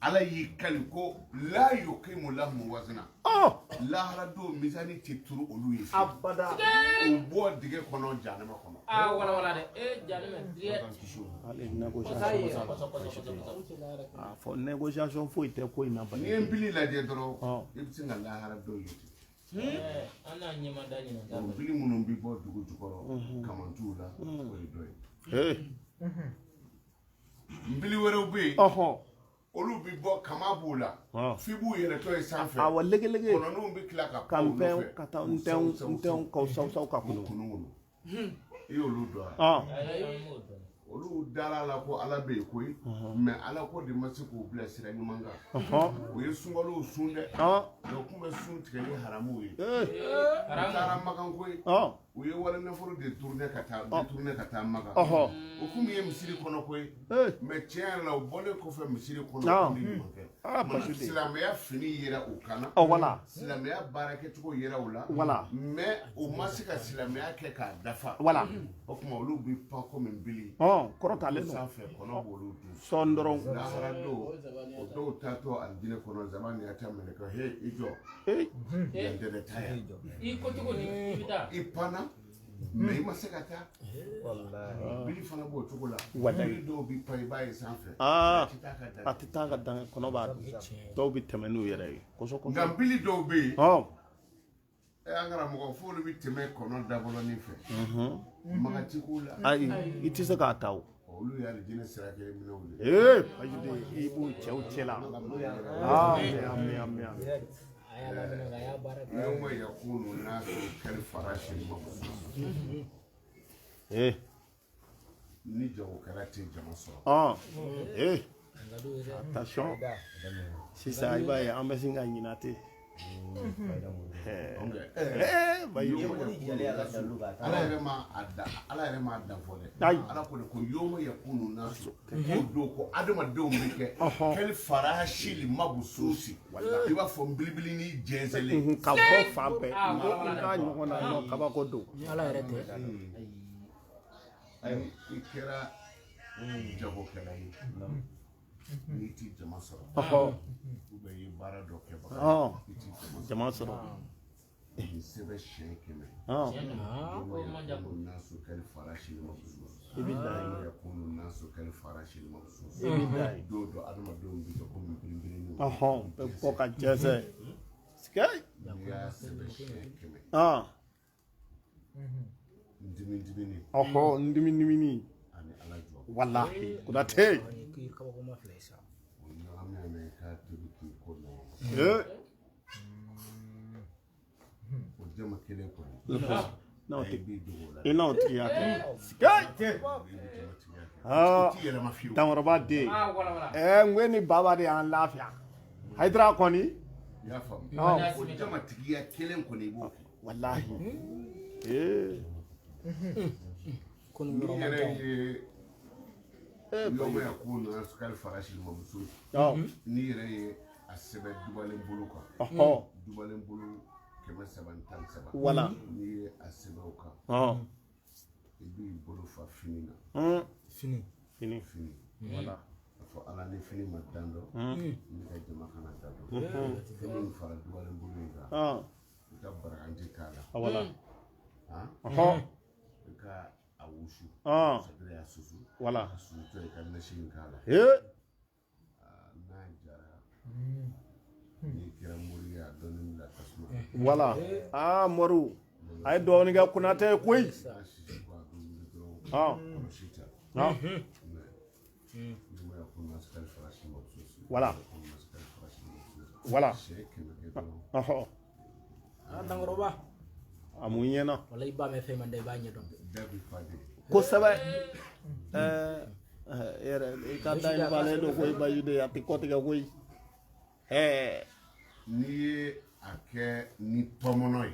Ala y'i kali ko la yuqimu lahum wazna. Lahara don mizani tɛ turu olu ye. Abada. U bɔ dingɛ kɔnɔ jahanama kɔnɔ. Aa wala wala dɛ e jahanama direct. Hali négociation. A fɔ négociation foyi tɛ ko in na. N'i ye nbili lajɛ dɔrɔn i bɛ se ka lahara don ye ten. An n'a ɲɛma da ɲinɛ. O nbili minnu bɛ bɔ dugu jukɔrɔ kaman t'u la o ye dɔ ye. Nbili wɛrɛw bɛ yen. Olu bɛ bɔ kama b'u la f'i b'u yɛlɛtɔ ye sanfɛ. Awɔ legelege. Kɔnɔninw bɛ tila ka pan u nɔfɛ. Ka taa ntɛnw k'aw saw ka kunu. Kunu. I y'olu dɔn wa? Olu dara la ko Ala bɛ yen koyi. Mais Ala ko de ma se k'u bila sira ɲuman kan. U ye sunkalow sun dɛ. Mais u tun bɛ sun tigɛ ni haramuw ye. U taara Makan koyi. U ye wari nafolo de tourner ka taa détourner ka taa Makan. O kun ye misiri kɔnɔ koyi. Mais tiɲɛ yɛrɛ la u bɔlen kɔfɛ misiri kɔnɔ u ni ɲuman kɛ. Silamɛya fini yera u kan na. Wala. Silamɛya baarakɛcogo yera u la. Wala. Mais u ma se ka silamɛya kɛ k'a dafa. Wala. O tuma olu bɛ pan komi nbili. Kɔrɔtalen don. Sanfɛ kɔnɔ b'olu dun. Sɔn dɔrɔn. Lahara don o dɔw taatɔ alijinɛ kɔnɔ zamaniya ta minɛ ka he i jɔ. Yan tɛ taa yan. I ko cogo di i bɛ taa. I panna. Mais i ma se ka taa. Bili fana b'o cogo la. Bili dɔw bɛ pan i b'a ye sanfɛ. A tɛ taa ka dan kɔnɔ b'a dun. Dɔw bɛ tɛmɛ n'u yɛrɛ ye. Kosɛbɛ. Nka bili dɔw bɛ yen. An karamɔgɔ f'olu bɛ tɛmɛ kɔnɔ dabɔlɔnin fɛ. Maga ti k'u la. Ayi i tɛ se k'a ta o. Olu ye alijinɛ sira kelen minɛw de. Ee ayi i b'u cɛw cɛ la. Ami. Yawma yakunu nasu kal farashil mabthus. Ni jagokɛla tɛ jama sɔrɔ. Attention. Sisan i b'a ye an bɛ sin ka ɲinɛ ten. Ala yɛrɛ ma dan fɔ dɛ. Ala ko de ko yawma yakunu nasu ko don ko adamadenw bɛ kɛ kal farashil mabthus. I b'a fɔ nbilibili ni jɛnsɛnlen. Ka bɔ fan bɛɛ. N'a ɲɔgɔn na nɔ kabako don. Ni Ala yɛrɛ tɛ. I kɛra jagokɛla ye. N'i ti jama sɔrɔ. Ou bien i ye baara dɔ kɛbaga ye. I ti jama sɔrɔ. Nin sɛbɛn siɲɛ 100. Nasu kal farashil mabthus. I bɛ dan ye. Yakunu nasu kal farashil mabthus. I bɛ dan ye. Don dɔ adamadenw bɛ kɛ komi biribirinin. Bɛ bɔ ka jɛnsɛn. N'i y'a sɛbɛn siɲɛ 100. N dimi dimini. N dimi dimini. Ani Ala jɔ. Walahi Konate. O ɲagami na i k'a tobi k'i ko nɔgɔ. O jama kelen kɔni. N'o tɛ b'i dogo o la. I n'o tigiya kɛ. O ti yɛlɛma fiyewu. Dankɔrɔba den. N ko ni baba de y'an lafiya. Hayidara kɔni. I y'a faamu. O jama tigiya kelen kɔni i b'o kɛ. Walahi. N'i yɛrɛ ye. Yawma yakunu nasu kal farashil mabthus. N'i yɛrɛ ye a sɛbɛn dubalen bolo kan. Dubalen bolo 313. Wala. N'i ye a sɛbɛn o kan. I b'i bolo fa fini na. Fini. Fini. Wala. A fɔ Ala ni fini ma dan dɔn. Ne ka jama kana dan dɔn. Fini in fara dubalen bolo in kan. I ka baraganji k'a la. Wala. I ka a wusu. C'est-à-dire a susu. Wala. A susutɔ i ka nasi in k'a la. N'a jara. N'i kɛra mori ye a dɔɔnin bila tasuma. Wala. Moriw. A ye dɔɔnin kɛ Konate ye koyi. N'a sisi ko a bɛ wuli dɔrɔn. Kɔlɔsi ta. Yawma yakunu nasu kal farashil mabthus. Wala. Wala. Siɲɛ 100 kɛ dɔrɔn. Dankɔrɔba. A mun ɲɛna. Wala i ba mɛn fɛn man da i b'a ɲɛdɔn. Da bɛ fa de. Kosɛbɛ. Yɛrɛ i ka da in falen don koyi Bayu de a tɛ kɔtigɛ koyi. N'i ye a kɛ ni tɔmɔnɔ ye.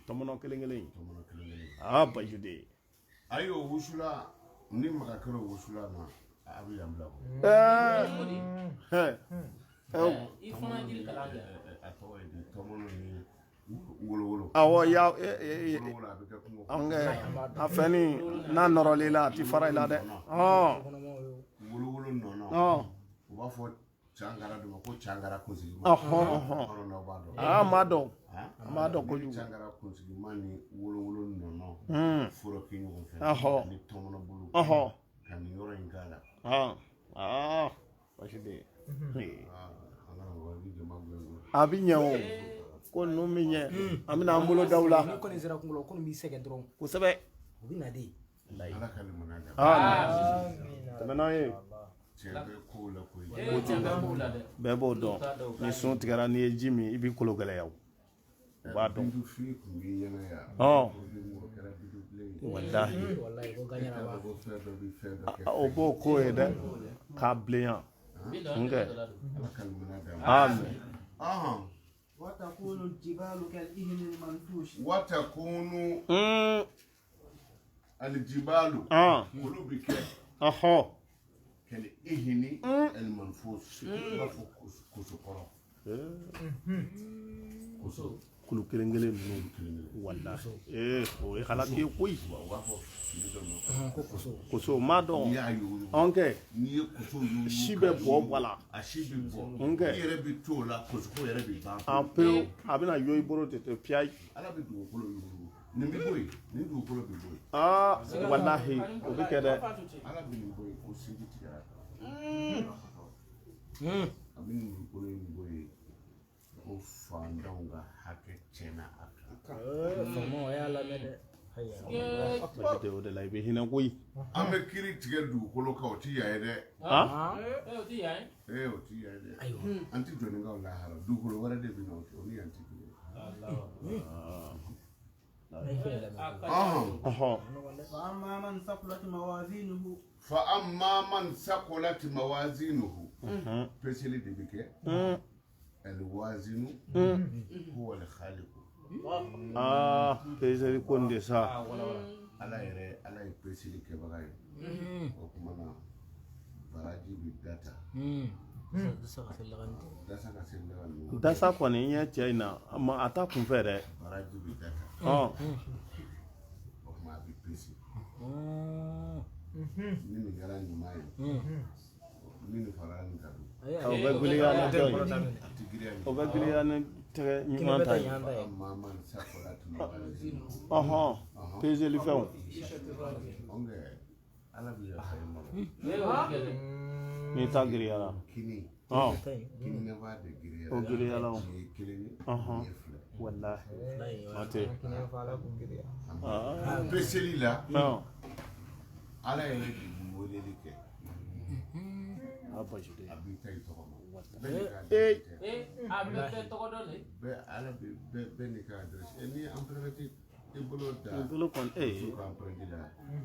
Tɔmɔnɔ kelen kelen. Tɔmɔnɔ kelen kelen. Aa Bajude. Ayi o wusula ni maga kɛra o wusula ma a bɛ yan bila o. Ɛɛ. I fana jiri kalan kɛ. A tɔgɔ ye di tɔmɔnɔ ni wolowolo. Awɔ ya. Wolowolo a bɛ kɛ kungo kɔnɔ. An kɛ a fɛnni n'a nɔrɔl'i la a ti fara i la dɛ. Wolowolo nɔnɔ. U b'a fɔ cangara dɔ ma ko cangara kunsigima. Ɔhɔn. N'aw b'a dɔn. Aa n b'a dɔn. An b'a dɔn kojugu. Cangara kunsigima ni wolowolo nɔnɔ. Foroki ɲɔgɔn fɛ. Ɔhɔn. Ni tɔmɔnɔ bulu. Ɔhɔn. Ka nin yɔrɔ in k'a la. Aa basi tɛ. An bɛ jama gɛn. A bɛ ɲɛ o. Ko ninnu bɛ ɲɛ. An bɛna an bolo da u la. Ni kɔni sera kungo la, ko nin b'i sɛgɛn dɔrɔn. Kosɛbɛ. U bɛ na de. Ala ka limaniya d'a ma. Aa tɛmɛ n'an ye. Cɛ bɛ kow la koyi. Bɛɛ b'o dɔn. Ni sun tigɛra n'i ye ji min i b'i kolo gɛlɛya o. U b'a dɔn. Bintu fini tun b'i ɲɛna yan. Ɔn. O kɛra bintu bilen ye. Walahi. Walahi ko gaɲara b'a. Ko fɛn dɔ bɛ fɛn dɔ kɛ. O b'o ko ye dɛ. K'a bilenya. Nkɛ. Ala ka limaniya d'a ma. Amin. Ɔhɔn. وتكون الجبال كالإهن المنفوش. وتكون الجبال olu bɛ kɛ. Ɔhɔn. كالإهن المنفوش. I b'a fɔ kosokɔrɔ. Koso. Kulu kelen kelen ninnu. Walahi. Ee o ye halaki ye koyi. U b'a fɔ fini dɔ ma. Ko koso. Koso n m'a dɔn. N'i y'a yugu. Ɔnkɛ. N'i ye koso yugu. Si bɛ bɔ bɔ la. A si bɛ bɔ. Nkɛ. I yɛrɛ bɛ to o la kosoko yɛrɛ bɛ ban. An pewu a bɛna yo i bolo ten piyayi. Ala bɛ dugukolo yugu. Nin bɛ bɔ yen. Nin dugukolo bɛ bɔ yen. Aa walahi o bɛ kɛ dɛ. Ala bɛ nin bɔ yen ko sinji tigɛra. A bɛ nin dugukolo in bɔ yen ko fantanw ka hakɛ tiɲɛna a kan. Faamaw a y'a lamɛn dɛ. Basi tɛ o de la i bɛ hinɛ koyi. An bɛ kiiri tigɛ dugukolo kan o ti yan ye dɛ. O ti yan ye. Ee o ti yan ye dɛ. An ti jɔnni lahara dugukolo wɛrɛ de bɛ na o ni yan ti kelen ye. Ɔhɔn. فأما من ثقلت موازينه. فأما من ثقلت موازينه. Peseli de bɛ kɛ. الوازن هو الخالق. Aa peseli ko nin de sa. Ala yɛrɛ ala ye peseli kɛbaga ye. O tuma na baraji bɛ data. Dasa ka se Dasa ka se lagan ninnu. Dasa kɔni ɲɛ cɛ in na a t'a kun fɛ dɛ. Baraji bɛ data. Ɔn. O tuma a bɛ pese. Ni nin kɛra ɲuman ye. Ni nin farala nin kan dun. O bɛ giliya ni dɔ ye. A ti giriya ni. O bɛ giliya ni tɛgɛ ɲuman ta ye. فأما من ثقلت موازينه. Ɔhɔn peseli fɛnw. Ɔnkɛ ala bɛ yafa i ma. N'i ta giriyara. Kini. Ɔn. Kini ne b'a de giriyara. O giriyara o. Nin ye kelen ye. Ɔhɔn. Nin ye fila ye. Walahi. O tɛ. Peseli la. Ɔn. Ala yɛrɛ de bɛ weleli kɛ. A basi tɛ. A b'i ta i tɔgɔ ma. Ee. A bɛɛ tɛ tɔgɔ dɔn de. Bɛɛ ala bɛ bɛɛ n'i ka adresse. N'i ye empreinte i bolo da. I bolo kɔni ee. Muso ka empreinte la.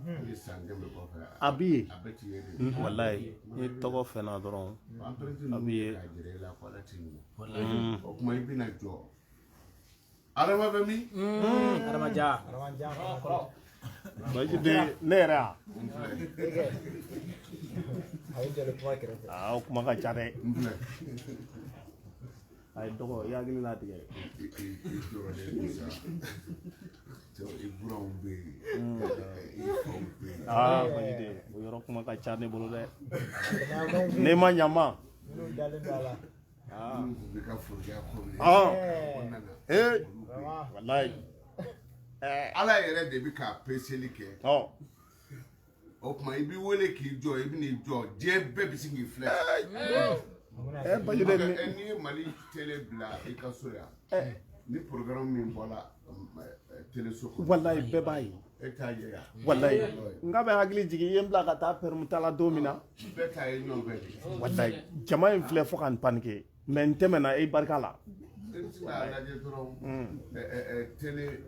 I ye san 100 kɔfɛ. A b'i ye. A bɛɛ t'i ye de. Walahi n'i tɔgɔ fɛnna dɔrɔn. Empreinte A b'i ninnu ye. k'a jira e la ko ala t'i ɲinɛ. O tuma i bɛna jɔ. Adama bɛ min? Adama ja. Basi tɛ ne yɛrɛ a. N filɛ. A ye jɔli kuma kɛrɛfɛ. Aa o kuma ka ca dɛ. N filɛ. A ye dɔgɔ i hakili latigɛ. I jɔrɔlen don sa. Cɛw i buranw bɛ yen. I faw bɛ yen. Aa basi tɛ o yɔrɔ kuma ka ca ne bolo dɛ. Ne ma ɲa ma. Minnu dalen don a la. Minnu tun bɛ ka forokiya kɔ minɛ. Ɔn. O nana. Ee. Olu bɛ yen. Walahi. Ala yɛrɛ de bɛ ka peseli kɛ. Ɔn. O tuma i b'i wele k'i jɔ i bɛn'i jɔ diɲɛ bɛɛ bɛ sin k'i filɛ. Basi tɛ ni. N'i ye Mali télé bila i ka so yan. Ni programme min bɔra télé so kɔnɔ. Walahi bɛɛ b'a ye. E t'a ye yan. Walahi n ka bɛ hakili jigin i ye n bila ka taa pɛrɛmutala la don min na. Bɛɛ t'a ye ɲɔgɔn fɛ de. Walahi jama in filɛ fo ka n panike mɛ n tɛmɛna e barika la. I bɛ se k'a lajɛ dɔrɔn télé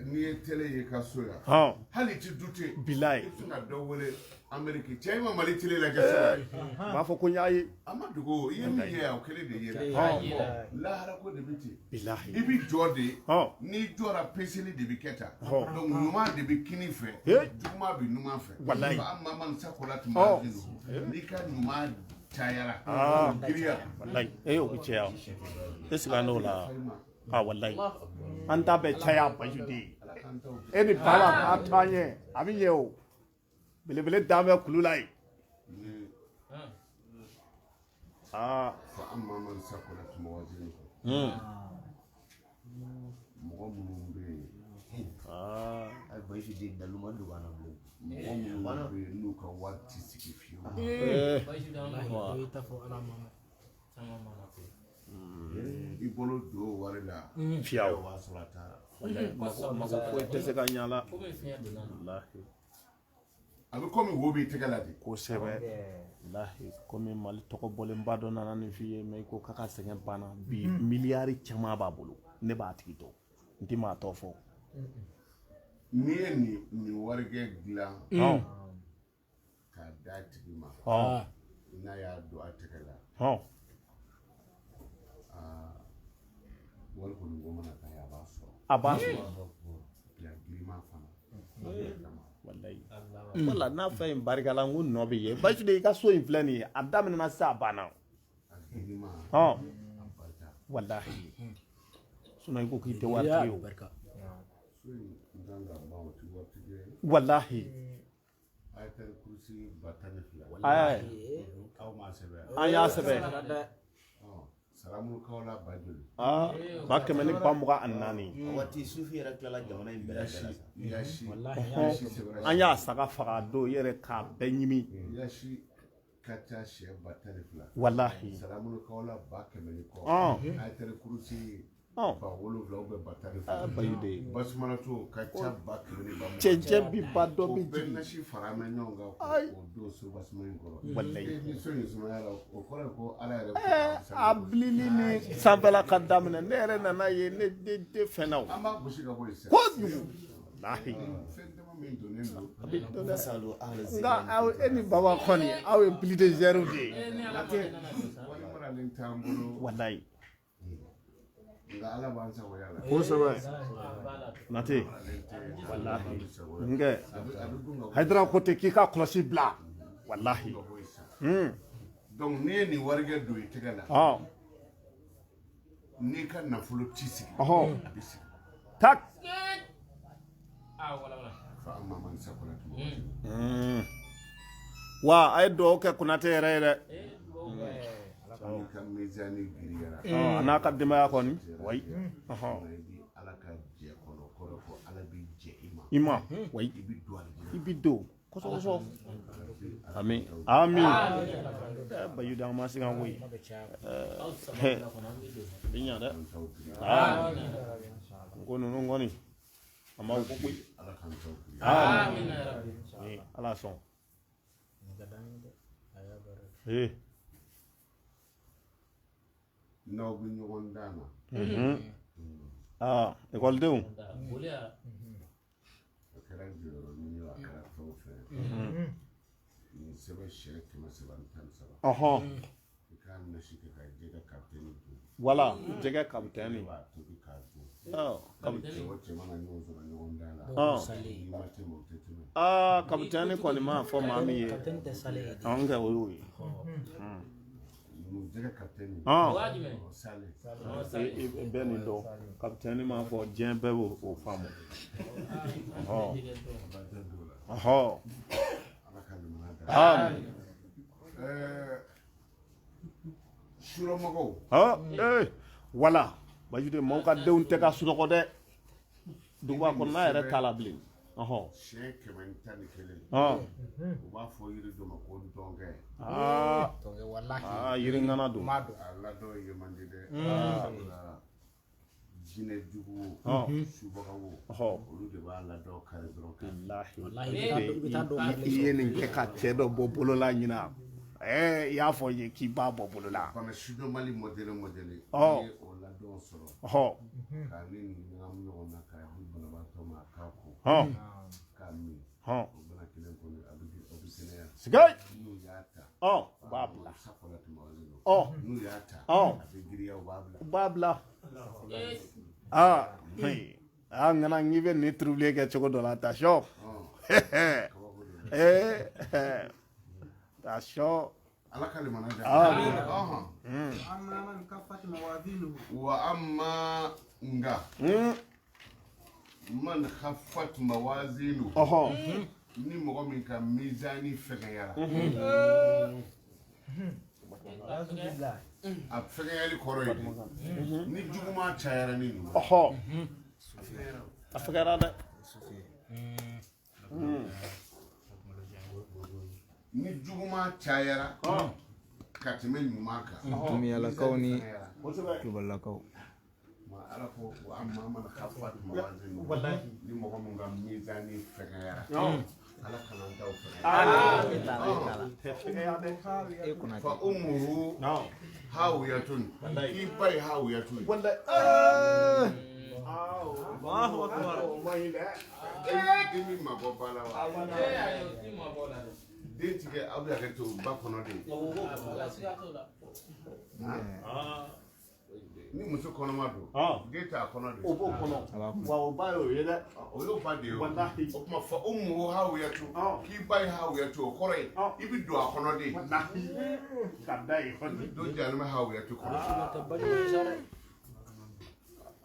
n'i ye télé ye i ka so yan. Hɔn. Hali i ti dute. Bilayi. I bɛ se ka dɔ wele Amérique cɛ i ma Mali télé lajɛ sisan n b'a fɔ ko n y'a ye a ma dogo i ye min ye o kelen de ye lahara ko de bɛ ten bilahi i bɛ jɔ de n'i jɔra peseli de bɛ kɛ tan donc ɲuman de bɛ kini fɛ juguman bɛ numan fɛ walayi fa amma man sakulat mawazinuhu n'i ka ɲuman cayara giriya walayi o bɛ caya e siga n'o la a walayi an ta bɛ caya Bayusu e ni bala k'a taa ɲɛ a bɛ ɲɛ o belebele dan bɛ kulu la yen fa amma man sakulat mawazinuhu mɔgɔ minnu bɛ yen ayi Bayusu den dalu ma dogo an na bilen mɔgɔ minnu bɛ yen n'u ka wari ti sigi fiyewu i bolo don wari la fiyawu o b'a sɔrɔ a taara mako foyi tɛ se ka ɲɛ a la a bɛ komi wo b'i tɛgɛ la de kosɛbɛ walahi komi Mali tɔgɔ bɔlenba dɔ nana nin f'i ye mɛ i ko k'a ka sɛgɛn banna bi miliyari caman b'a bolo ne b'a tigi dɔn n tɛ maa tɔ fɔ n'i ye nin warikɛ dilan k'a d'a tigi ma n'a y'a don a tɛgɛ la wari kɔni ko mana taa a b'a sɔrɔ a b'a sɔrɔ bila giriman fana walayi wala n'a fɛn in barika la n ko nɔ bɛ ye Bayusu de i ka so in filɛ nin ye a daminɛna sisan a banna a giriman a barika walahi sinon i ko k'i tɛ waritigi ye o so in kan ka ban o tɛ waritigi ye walahi ayatal kursi 120 ayi aw m'a sɛbɛn an y'a sɛbɛn salamukaw la ba joli 124 waati sufi yɛrɛ tilala jamana in bɛɛ lajɛlen la yasi an y'a saga faga a don yɛrɛ k'a bɛɛ ɲimi yasi ka ca sɛ 120 walahi salamukaw la 100 ni kɔ ayatal kursi 7000 ou bien 120 Bayu de basumanatu ka ca 100 ni 20 cɛncɛn bi ba dɔ o bi bɛɛ jigin nasi fara mɛ ɲɔgɔn kan k'o don so basuma in kɔrɔ walayi ni so in sumayara o kɔrɔ ye ko ala yɛrɛ a bilili ni sanfɛla ka daminɛ ne yɛrɛ nana ye ne de fɛn na o an b'a gosi ka bɔ yen sisan kojugu walahi fɛn dama min donnen don a bɛ dɔn dɛ Salu ahla zikri nka aw e ni baba kɔni aw ye bilidezɛriw de ye wari maralen t'an bolo walayi nka ala b'an sagoya la kosɛbɛ nate walahi nkɛ a bɛ dun ka Hayidara ko ten k'i ka kɔlɔsi bila walahi bɔ yen sisan donc n'i ye nin warikɛ don i tɛgɛ la n'i ka nafolo ti sigi a bɛ sigi tak fa amma man sakulat mawazinuhu wa a ye dugawu kɛ Konate yɛrɛ ye dɛ n'i ka mizani giriyara a n'a ka denbaya kɔni wayi i bi ala ka jɛ kɔnɔ kɔrɔ ko ala b'i jɛ i ma i ma wayi i bi don alijinɛ i bi don kosɛbɛ kosɛbɛ ami ami Bayu de an ma sigan koyi bi ɲa dɛ ko ninnu kɔni a ma ko koyi ala k'an taw giriya ami ala sɔn n'aw bɛ ɲɔgɔn dan na ekɔlidenw a kɛra jɔyɔrɔ ɲini o a kɛra fɛn o fɛn nin sɛbɛn siyɛn 313 i k'a nasi kɛ ka jɛgɛ kapitɛni dun wala jɛgɛ kapitɛni i b'a tobi k'a dun cɛ o cɛ mana ɲɔgɔn sɔrɔ ɲɔgɔn dan la n'i ma tɛmɛ o tɛ tɛmɛ kapitɛni kɔni m'a fɔ maa min ye an kɛ o y'o ye jɛgɛ kapitɛni o sale i bɛ nin dɔn kapitɛni m'a fɔ diɲɛ bɛɛ b'o faamu ala ka limaniya da ami surɔmɔgɔw wala Bayu de maaw ka denw tɛ ka sunɔgɔ dɛ duguba kɔnɔna yɛrɛ t'a la bilen siyɛn 111 u b'a fɔ yiri dɔ ma ko ntɔnkɛ yiri ŋana don a ladɔn ye man di dɛ sabula jinɛ jugu subaga wo olu de b'a ladɔn kari dɔrɔn i ye nin kɛ ka cɛ dɔ bɔ bolo la ɲina i y'a fɔ n ye k'i b'a bɔ bolo la bana sidɔnbali mɔdɛli mɔdɛli i ye o ladɔn sɔrɔ k'a ni nin ɲagami ɲɔgɔn na k'a di banabaatɔ ma a k'a ko k'a min o bana kelen kɔni a bɛ kɛnɛya Sigay. N'u y'a ta. U b'a bila. Saqulat mawazinuhu. N'u y'a ta. A bɛ giriya, u b'a bila. U b'a bila. Ŋana n'i bɛ nin trouble kɛ cogo dɔ la, attention. Attention. Ala ka limana diya. Amma man kaffat mawazinuhu. Wa amma nga. Man khaffat mawazinuhu. Ni mɔgɔ min ka mizani fɛgɛyara. A fɛgɛyali kɔrɔ ye di? Ni juguman cayara ni ɲuman. A fɛgɛyara dɛ. Ni juguman cayara ka tɛmɛ ɲuman kan. Tumiyalakaw ni kubalakaw. Ala ko wa amma man khaffat mawazinuhu. Ni mɔgɔ min ka mizani fɛgɛyara. Ala kana n taw fɛgɛya. Fa ummuhu hawiyatun. I ba ye hawiyatun ye. Allahu akbar. Den min mabɔ ba la wa? Den tigɛ aw bɛ hakɛ to ba kɔnɔ de. Ni muso kɔnɔma don, den t'a kɔnɔ de. O b'o kɔnɔ. Wa o ba y'o ye dɛ. O y'o ba de ye o. O tuma fa ummuhu hawiyatu. K'i ba ye hawiyatu, o kɔrɔ ye i bɛ don a kɔnɔ de. Walahi. Ka da yen. I bɛ don jahanama hawiyatu kɔnɔ.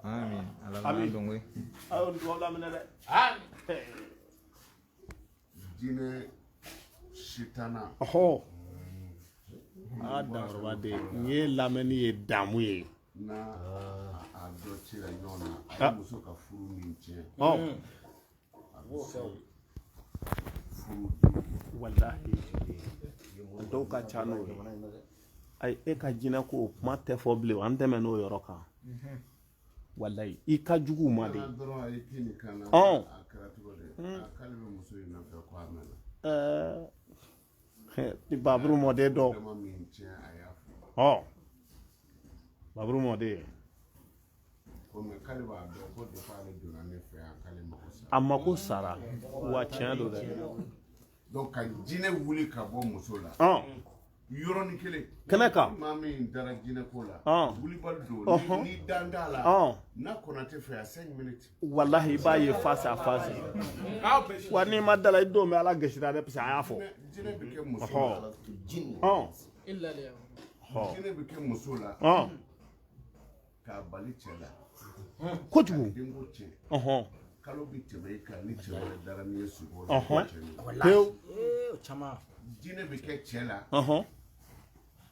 Amin. Ala k'an dɔn koyi. A y'o dugawu laminɛ dɛ. Jinɛ sitana. Aa dankɔrɔba den, nin ye lamɛnni ye damu ye. N'a a dɔ cira ɲɔgɔn na, a ye muso ka furu min tiɲɛ. A bɛ se furu den. Walahi. Dɔw ka ca n'o ye. Ayi, e ka jinɛ ko o kuma tɛ fɔ bilen, an tɛmɛ n'o yɔrɔ kan. Walahi, i ka jugu u ma de. Dɔrɔn a ye kin kan na. A kɛra cogo di? A k'ale bɛ muso in nɔfɛ ko a mɛnna. Ni baburu mɔden dɔw. Dama min tiɲɛ a y'a fɔ. Baburu mɔden. Ko mɛ k'ale b'a dɔn ko depuis ale donna ne fɛ yan k'ale mako sara. A mako sara. Wa tiɲɛ don dɛ. Donc ka jinɛ wuli ka bɔ muso la. Yɔrɔnin kelen. Kɛnɛ kan. Maa min dara jinɛ ko la. Wulibali don. N'i dan t'a la. N'a kɔnɔ tɛ fɛ yan 5 minutes. Walahi i b'a ye face à face. Wa n'i ma da la i don bɛ Ala gesira dɛ parce que a y'a fɔ. Jinɛ bɛ kɛ muso la. Jinɛ bɛ kɛ muso la. K'a bali cɛ la. Kojugu. Denko tiɲɛ. Kalo bɛ tɛmɛ i kan ni cɛ wɛrɛ dara n'i ye sugo la. Pewu. Jinɛ bɛ kɛ cɛ la.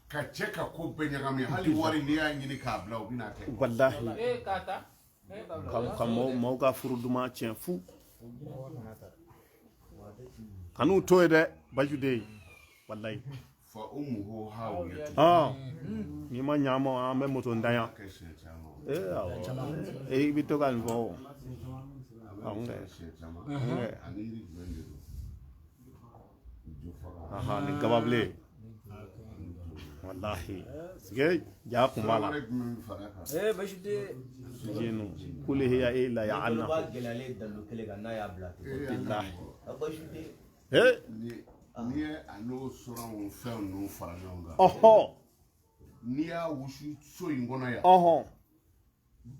Ka cɛ ka ko bɛɛ ɲagami, hali wari n'i y'a ɲini k'a bila u bɛna kɛ. Walahi. Ka maaw ka furu duman tiɲɛ fu. Kan'u to yen dɛ, Baju den. Walahi. Fa ummuhu hawiyatu. N'i ma ɲa an ma, an bɛ moto ntanya. Awɔ. I bɛ to ka nin fɔ o. Ani yiri jumɛn de don? Nin kababilen. Walahi. Sige, ja kun b'a la. Jinu. Kule hiya illa ya anna. Ba gɛlɛyalen dalu kelen kan n'a y'a bila ten. Bilahi. N'i ye a n'o sɔrɔ fɛn ninnu fara ɲɔgɔn kan. N'i y'a wusu so in kɔnɔ yan.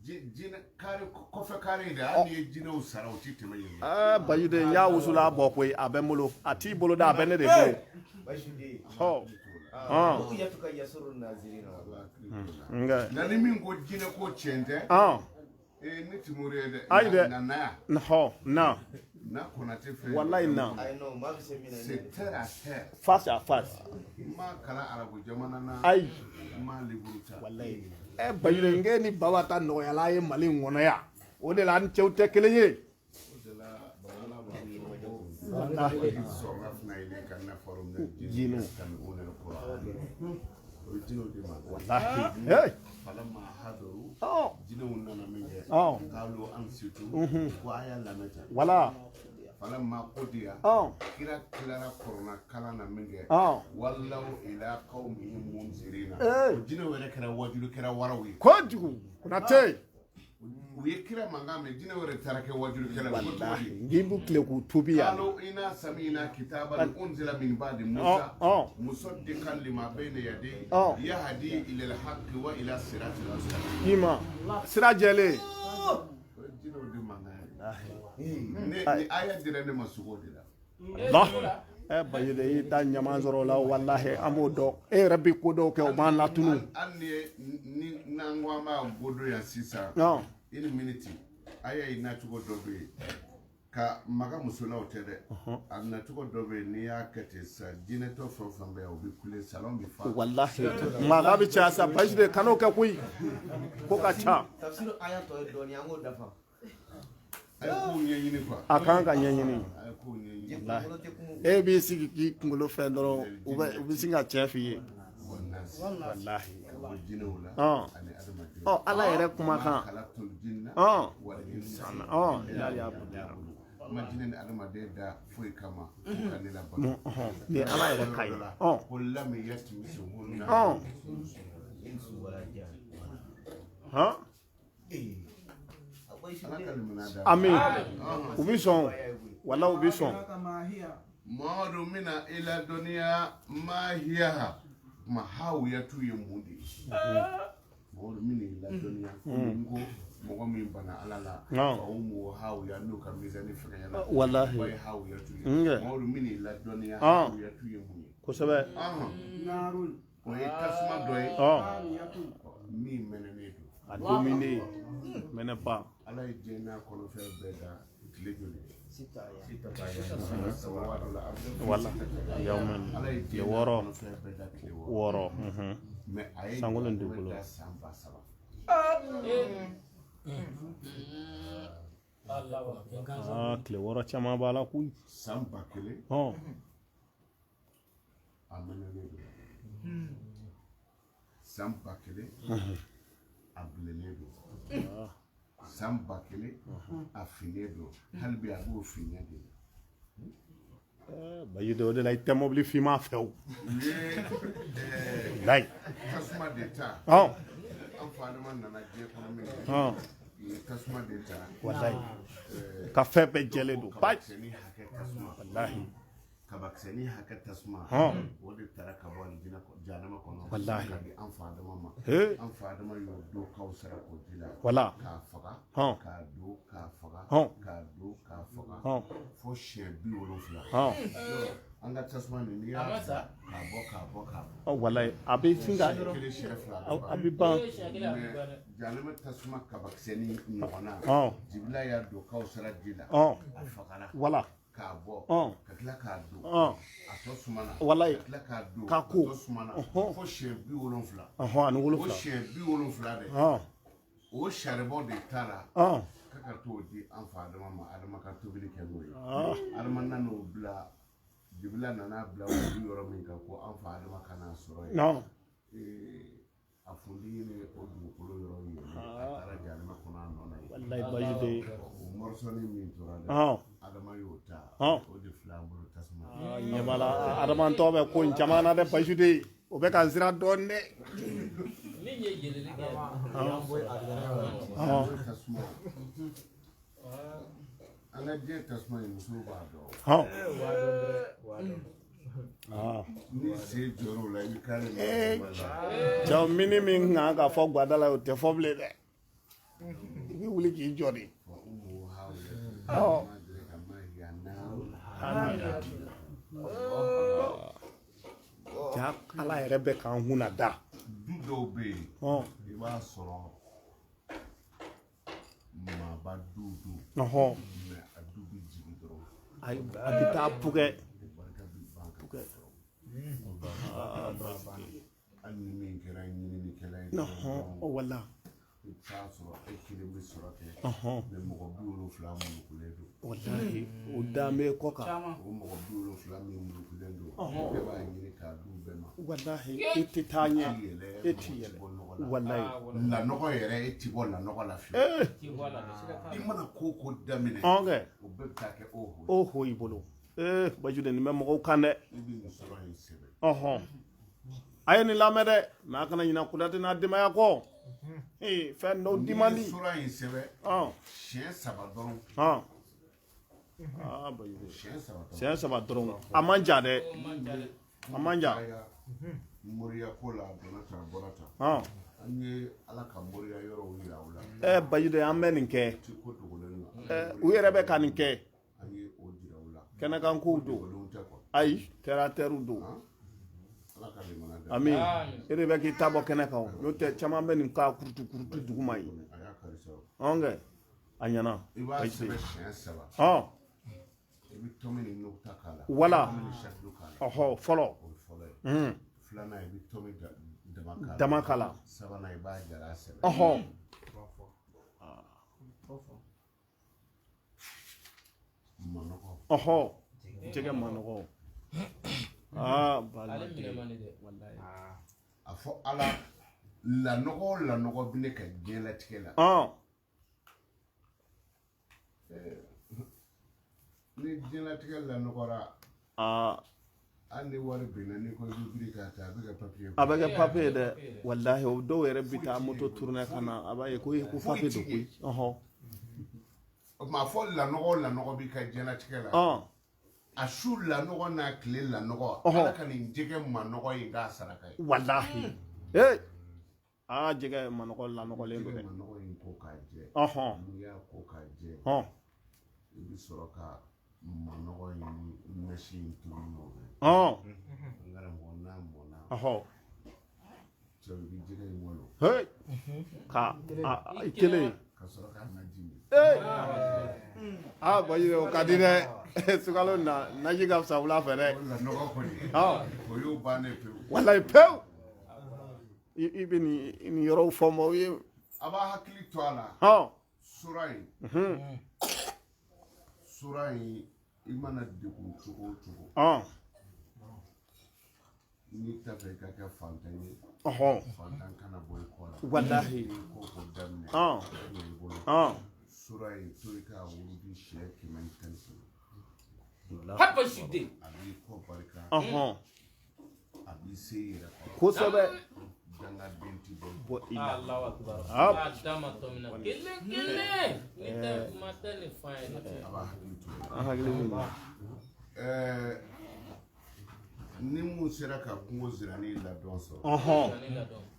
Jinɛ kare kɔfɛ kare in dɛ, hali n'i ye jinɛw sara u ti tɛmɛ yen. Bayu den, n y'a wusula bɔ koyi, a bɛ n bolo. A t'i bolo dɛ, a bɛ ne de bolo. Bayu den. Nka ni min ko jinɛ ko tiɲɛ tɛ. Ne ti mori ye dɛ. Ayi dɛ. Na na yan. Na. Na Konate fɛ. Walayi na. C'est terre à terre. Face à face. N ma kalan arabu jamana na. Ayi. N ma liburu ta. Walayi. Bayu den, ni baba ta nɔgɔyala ye Mali in kɔnɔ yan. O de la an cɛw tɛ kelen ye. O de la Ala b'a fɔ ko sɔrɔfina ilayka nafarun minal jinni yastami'una al-Qur'an. O ye jinɛw de ma. Walahi. Falamma hadaru. Jinɛw nana min kɛ. Qalu ansitu. Ko a y'a lamɛn tan. Wala. Falamma qudiya. Kira tilara kɔrɔna kalan na min kɛ. Wallaw ila qawmihim munzirina. O jinɛw yɛrɛ kɛra wajulu kɛra waraw ye. Kojugu. Konate. U ye kira mankan mɛn, jinɛw yɛrɛ taara kɛ wajulikɛla ye. Walahi, n'i b'u tile k'u tubi yan. قالوا إنا سمعنا كتابا أنزل من بعد موسى مصدقا لما بين يديه يهدي إلى الحق وإلى صراط المستقيم. K'i ma sira jɛlen. O ye jinɛw de mankan ye. Ne ni aya dira ne ma sogo de la. Allah ɛ Bayi de y'i ta ɲama sɔrɔ o la, walahi an b'o dɔn, e yɛrɛ bɛ ko dɔw kɛ o b'an latunu. Hali ni ye ni n'an ko an b'a godo yan sisan. Une minute, aya in nacogo dɔ bɛ yen ka maga muso la, o tɛ dɛ, a nacogo dɔ bɛ yen, n'i y'a kɛ ten sisan, jinɛtɔ fɛn o fɛn bɛ yan, o bɛ kule, salon bɛ fa. Walahi maga bɛ caya sa, Bayi de kan'o kɛ koyi, ko ka ca. Tafsir aya tɔ ye dɔɔnin, an k'o dafa. A ye kow ɲɛɲini quoi. A kan ka ɲɛɲini. A ye kow ɲɛɲini. Kunkolo tɛ kumu. E b'i sigi k'i kunkolo fɛn dɔrɔn, u bɛ sin ka tiɲɛ f'i ye. Wannasi. Walahi. Ka bɔ jinɛw la ani adamadenw. Ɔ, Ala yɛrɛ kumakan. Khalaqtul jinna wal insa. Ila liya'budun. Ma jinɛ ni adamaden da foyi kama fo ka ne labato. Nin ye Ala yɛrɛ ka ye. Ko lam yatmisuhunna. Insu wala jan. Han. Ala ka limaniya d'a ma. Ami u bɛ sɔn, wala u bɛ sɔn. ما هي؟ Mamadu mina i ladɔnniya mahiya ma hawiyatu ye mun de ye? Mamadu mina i ladɔnniya komi n ko mɔgɔ min bana Ala la, fa ummuhu hawiya, n'o ka mizani fɛgɛyala. Walahi. O ye hawiyatu ye. Mamadu mina i ladɔnniya hawiyatu ye mun ye? Kosɛbɛ. نار. O ye tasuma dɔ ye Ɔn min mɛnɛnen don. A domine mɛnɛ ba. Ala ye diɲɛ n'a kɔnɔfɛn bɛɛ da tile joli? Wala yawman. Ala ye Tile diɲɛ n'a 6. kɔnɔfɛn bɛɛ da tile 6. 6. Mais a ye Sankolo ni jahanama dugukolo. da san 3000. Aa, tile 6 caman b'a la koyi. San 1000 a mɛnɛnen don. San 1000 a bilennen don. San 1000 a finnen don. Hali bi a b'o finya de la. Bayi de, o de la i tɛ mobili finman fɛ o. U ye Walayi. tasuma de ta. An fa Adama nana diɲɛ kɔnɔ min kɛ, u ye tasuma de ta. Walayi. Ka fɛn bɛɛ jɛlen don. Bayi. Kabakisɛnin hakɛ tasuma. Walahi. Kabakisɛnin hakɛ tasuma. O de taara ka bɔ alijinɛ jahanama kɔnɔ. Walahi. Ka di an fa Adama ma. An fa Adama y'o don kawusara k'o ji la. Wala. K'a faga. K'a don k'a faga. K'a don k'a faga. Fo siɲɛ 70. An ka tasuma nin, n'i y'a A ma sa. k'a bɔ k'a bɔ k'a bɔ. Ɔ, walayi a bɛ sin ka Siɲɛ kelen, siɲɛ fila, a bɛ a bɛ ban. Siɲɛ kelen a bɛ ban dɛ. Jahanama tasuma kabakisɛnin ɲɔgɔnna. Jibila y'a don kawusara ji la. A fagara. Wala. K'a bɔ. Ka tila k'a don. A tɔ sumana. Walayi. Ka tila k'a don. K'a ko. A tɔ sumana. Fo siɲɛ 70. Ani O 7. siɲɛ 70 dɛ. O saribɔn de taara. K'a ka t'o di an fa Adama ma, Adama ka tobili kɛ n'o ye. Adama nan'o bila, Jibila nana bila wulu yɔrɔ min kan ko an fa Adama ka n'a sɔrɔ yen. A funtigi ni o dugukolo yɔrɔ ye, a taara jahanama kɔnɔ a nɔ na yen. Walayi Bayi de. O mɔrɔsɔni min tora dɛ, Adama y'o ta, o de filɛ an bolo tasuma. Ɲɛ b'a la, Adama tɔ bɛ ko in caman na dɛ, Bayi de. O bɛ ka n siran dɔɔnin dɛ. Min ye yɛlɛli kɛ. Tasuma. An ka diɲɛ tasuma in, musow b'a dɔn. Ni sen jɔr'o la, i bɛ kari. Cɛw mini min kan ka fɔ guwada la, o tɛ fɔ bilen dɛ. I bɛ wuli k'i jɔ de. Ja Ala yɛrɛ bɛ k'an kunna da. Du dɔw bɛ yen, i b'a sɔrɔ maaba du don, mais a du bɛ jigin dɔrɔn. A bɛ taa pukɛ. O barika bɛ ban ka sɔrɔ. Hali ni min kɛra ɲininikɛla ye dɔrɔn, Wala. i bɛ taa sɔrɔ e kelen bɛ sɔrɔ kɛ, mais mɔgɔ 70 mulukulen don. Walahi o dan bɛ kɔ kan. O mɔgɔ 70 min mulukulen don, e b'a ɲini k'a d'u bɛɛ ma. Walahi e tɛ taa ɲɛ. E tɛ yɛlɛ. Walahi. Lanɔgɔ yɛrɛ, e ti bɔ lanɔgɔ la fiyewu. I mana ko o ko daminɛ, o bɛɛ bɛ taa kɛ o ho ye. O ho i bolo. Ee Bajude, nin bɛ mɔgɔw kan dɛ. I bɛ nin sɔrɔ yen sɛbɛ. A ye nin lamɛn dɛ, mɛ a kana ɲinɛ Kuyate n'a denbaya kɔ. Ee fɛn dɔw di man di. N'i ye sura in sɛbɛn. Siɲɛ 3 dɔrɔn. Aa Bajugu. Siɲɛ 3 dɔrɔn. Siɲɛ 3 dɔrɔn. A man jan dɛ. A man jan. Moriya ko la a donna tan a bɔra tan. An ye Ala ka moriya yɔrɔw yira u la. Bajugu an bɛ nin kɛ. Ti ko dogolen na. U yɛrɛ bɛ ka nin kɛ. An ye o jira u la. Kɛnɛkankow don. Ayi terre à terre don. Ami e de bɛ k'i ta bɔ kɛnɛ kan o n'o tɛ caman bɛ nin k'a kurutu kurutu duguma ye. Ɔn kɛ a ɲɛna. I b'a sɛbɛn siɲɛ 3. I bɛ tɔmi ni nukta k'a la. Wala. Ɔhɔ fɔlɔ. O ye fɔlɔ ye. Filanan i bɛ tɔmi dama k'a la. Dama k'a la. Sabanan i b'a jara sɛbɛn. Ɔhɔ. Manɔgɔ. Ɔhɔ. Jɛgɛ manɔgɔ. Aa Ale minɛ man di dɛ walayi. A fɔ Ala lanɔgɔ o lanɔgɔ bɛ ne ka diɲɛlatigɛ la. Ni diɲɛlatigɛ lanɔgɔra. Hali ni wari binna n'i ko i bɛ biri k'a ta a bɛ kɛ papiye. A bɛ kɛ papiye dɛ walahi o dɔw yɛrɛ bɛ taa moto tourner ka na a b'a ye ko ko papiye don koyi. O tuma a fɔ lanɔgɔ o lanɔgɔ b'i ka diɲɛlatigɛ la. A su lanɔgɔ n'a tile lanɔgɔ. Ala ka nin jɛgɛ manɔgɔ in k'a saraka ye. Walahi. Aa jɛgɛ manɔgɔ lanɔgɔlen don dɛ. Jɛgɛ manɔgɔ in ko k'a jɛ. N'i y'a ko k'a jɛ. I bɛ sɔrɔ ka manɔgɔ in ni nasi in tobi ɲɔgɔn fɛ. N karamɔgɔ n'a mɔnna. Cɛ i bɛ jɛgɛ in walo. Ka a kelen. Ka sɔrɔ k'a naji min. Aa Bajugu o ka di dɛ. Sukalo na naji ka fisa wula fɛ dɛ. O lanɔgɔ kɔni. O y'o bannen pewu. Walayi pewu. I bɛ nin yɔrɔw fɔ maaw ye. A b'a hakili to a la. Sura in. Sura in i mana degun cogo o cogo. N'i t'a fɛ i ka kɛ fantan ye. Fantan kana bɔ i kɔ la. Walahi. N'i ko ko daminɛ. A bɛ ɲɛ i bolo. Sura in to i k'a wurudi siɲɛ 115. Hapaside. A b'i kɔ barika. A b'i se i yɛrɛ kɔrɔ. Kosɛbɛ. Dangaden ti bɔ. Bɔ i la. Alahu akibaru. A da ma tɔ min na kelen kelen. Ni tɛ kuma tɛ nin fan ye dɛ. A b'a hakili to. An hakili bɛ nin. Ni mun sera ka kungo zirani ladɔn sɔrɔ.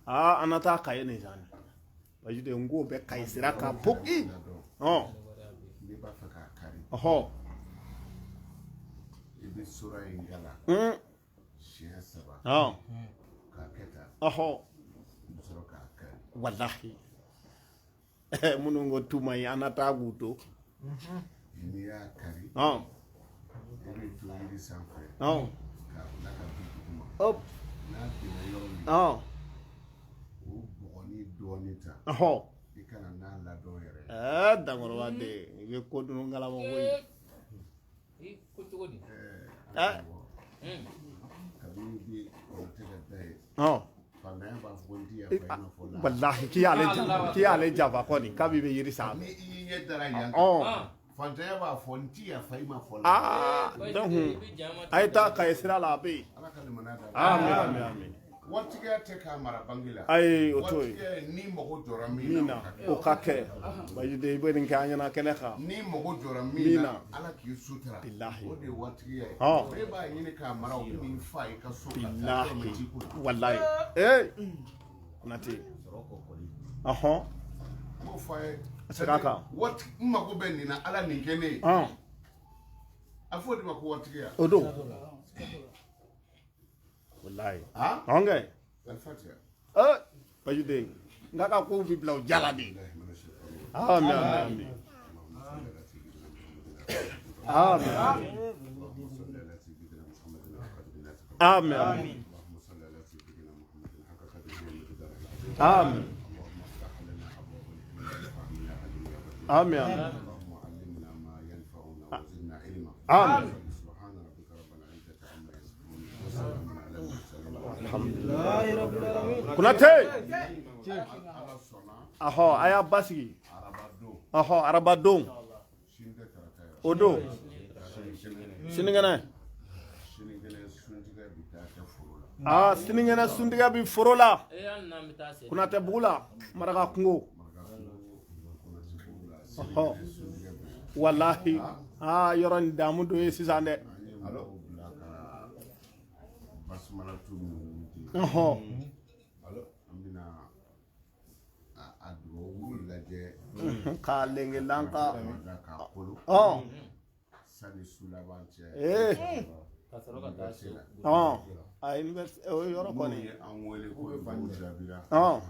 Aa an na taa Kaye nin san. Bajugu n k'o bɛ Kaye sira kan poki. N'i b'a fɛ k'a kari. I bɛ sura in kala. Siɲɛ 3. K'a kɛ tan. I bɛ sɔrɔ k'a kari. Walahi. Minnu ko tu man ɲi an na taa k'u to. N'i y'a kari. I bɛ to yiri sanfɛ. K'a bila ka bin duguma. N'a binna yɔrɔ min. O bɔgɔnin dɔɔnin ta. I kana n'a ladɔn yɛrɛ. Dankɔrɔba den i bɛ ko dunu kalama koyi. I ko cogo di? Kabini bi kɔnɔ tɛ ka da ye. Fantanya b'a fɔ ko n ti yafa i ma fɔ la. Walahi k'i y'ale janfa k'i y'ale janfa kɔni k'a b'i bɛ yiri sanfɛ. Ni i y'i ɲɛ dara yan kan. Fantanya b'a fɔ n ti yafa i ma fɔ la. Donc a ye taa Kaye sira la a bɛ yen. Ala ka limaniya d'a ma. Ami ami ami. Waritigiya tɛ k'a mara banki la. Ayi o t'o ye. Waritigiya ye ni mago jɔra min na o ka kɛ. Bajugu i bɛ nin kɛ an ɲɛna kɛnɛ kan. Ni mago jɔra min na Ala k'i sutura. Bilahi. O de ye waritigiya ye. E b'a ɲini k'a mara o bɛ n'i fa i ka so ka taa Bilahi. Walahi. Konate. N b'o fɔ a ye. Segin a kan. Waati n mago bɛ nin na Ala nin kɛ ne ye. A fɔ o de ma ko waritigiya. O don. Walayi. Ɔn kɛ. Alifatiya. Bajugu n k'a ka kow bi bila o jala de. Ami ami ami. Ami. Ami ami. Ami. Ami ami. Ami. Alhamdulillah. Konate. A y'a basigi. Araba don. O don. Sinikɛnɛ. Aa sinikɛnɛ suntigɛ bi foro la. Konatɛ bugu la Maraka kungo. Ɔhɔ. Walahi. Aa yɔrɔ nin damu dɔ ye sisan dɛ. Ɔhɔ. K'a lengelan ka. Ɔn. Ee. Ɔn. A université o yɔrɔ kɔni. Ɔn.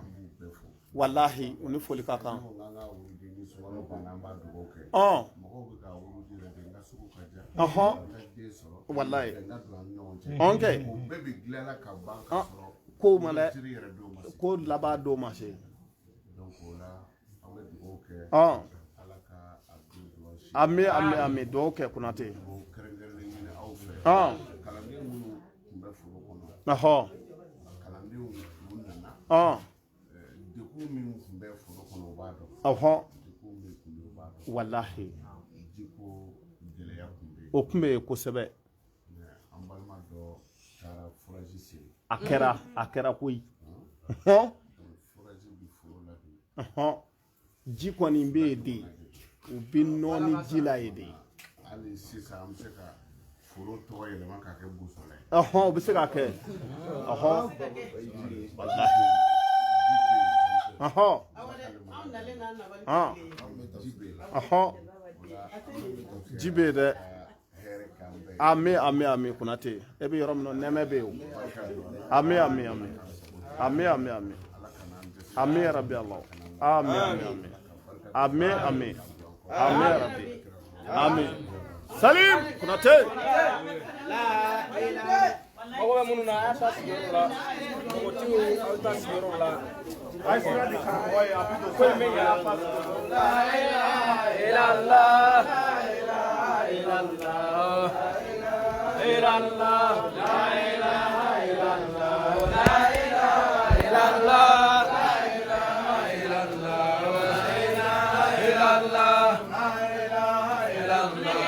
Walahi u ni foli ka kan. Ɔn. Ɔhɔn. Walahi. Ɔn kɛ. Ko ma dɛ. Ko laban don ma se. Ɔn. Ami ami ami duwawu kɛ Konate. Ɔn. Ɔhɔ. Ɔn. Ɔhɔ. Walahi. O kun bɛ yen kosɛbɛ. A kɛra a kɛra koyi. Ɔhɔn. Ɔhɔn. Ji kɔni bɛ yen de. U bɛ nɔɔni ji la yen de. Hali sisan an bɛ se ka foro tɔgɔ yɛlɛma k'a kɛ Busɔlɛ ye. Ɔhɔn o bɛ se ka kɛ. Ɔhɔn. Walahi. Ɔhɔn. Ɔn. Ɔhɔn. Ji bɛ yen dɛ. Ami ami ami Konate. E bɛ yɔrɔ min na nɛɛmɛ bɛ yen o. Ami ami ami. Ami ami ami. Ami yarabi Allah. Ami ami ami. Ami ami. Ami yarabi. Ami. Salim Konate. Mago bɛ minnu na a y'a taa sigiyɔrɔ la mɔgɔtigiw aw taa sigiyɔrɔ la A ye sira di karamɔgɔ ye a bɛ don ko in bɛ ɲa. La ilaha illallah, la ilaha illallah, illallah, la ilaha illallah, la ilaha illallah, la ilaha illallah, la ilaha illallah, la ilaha illallah.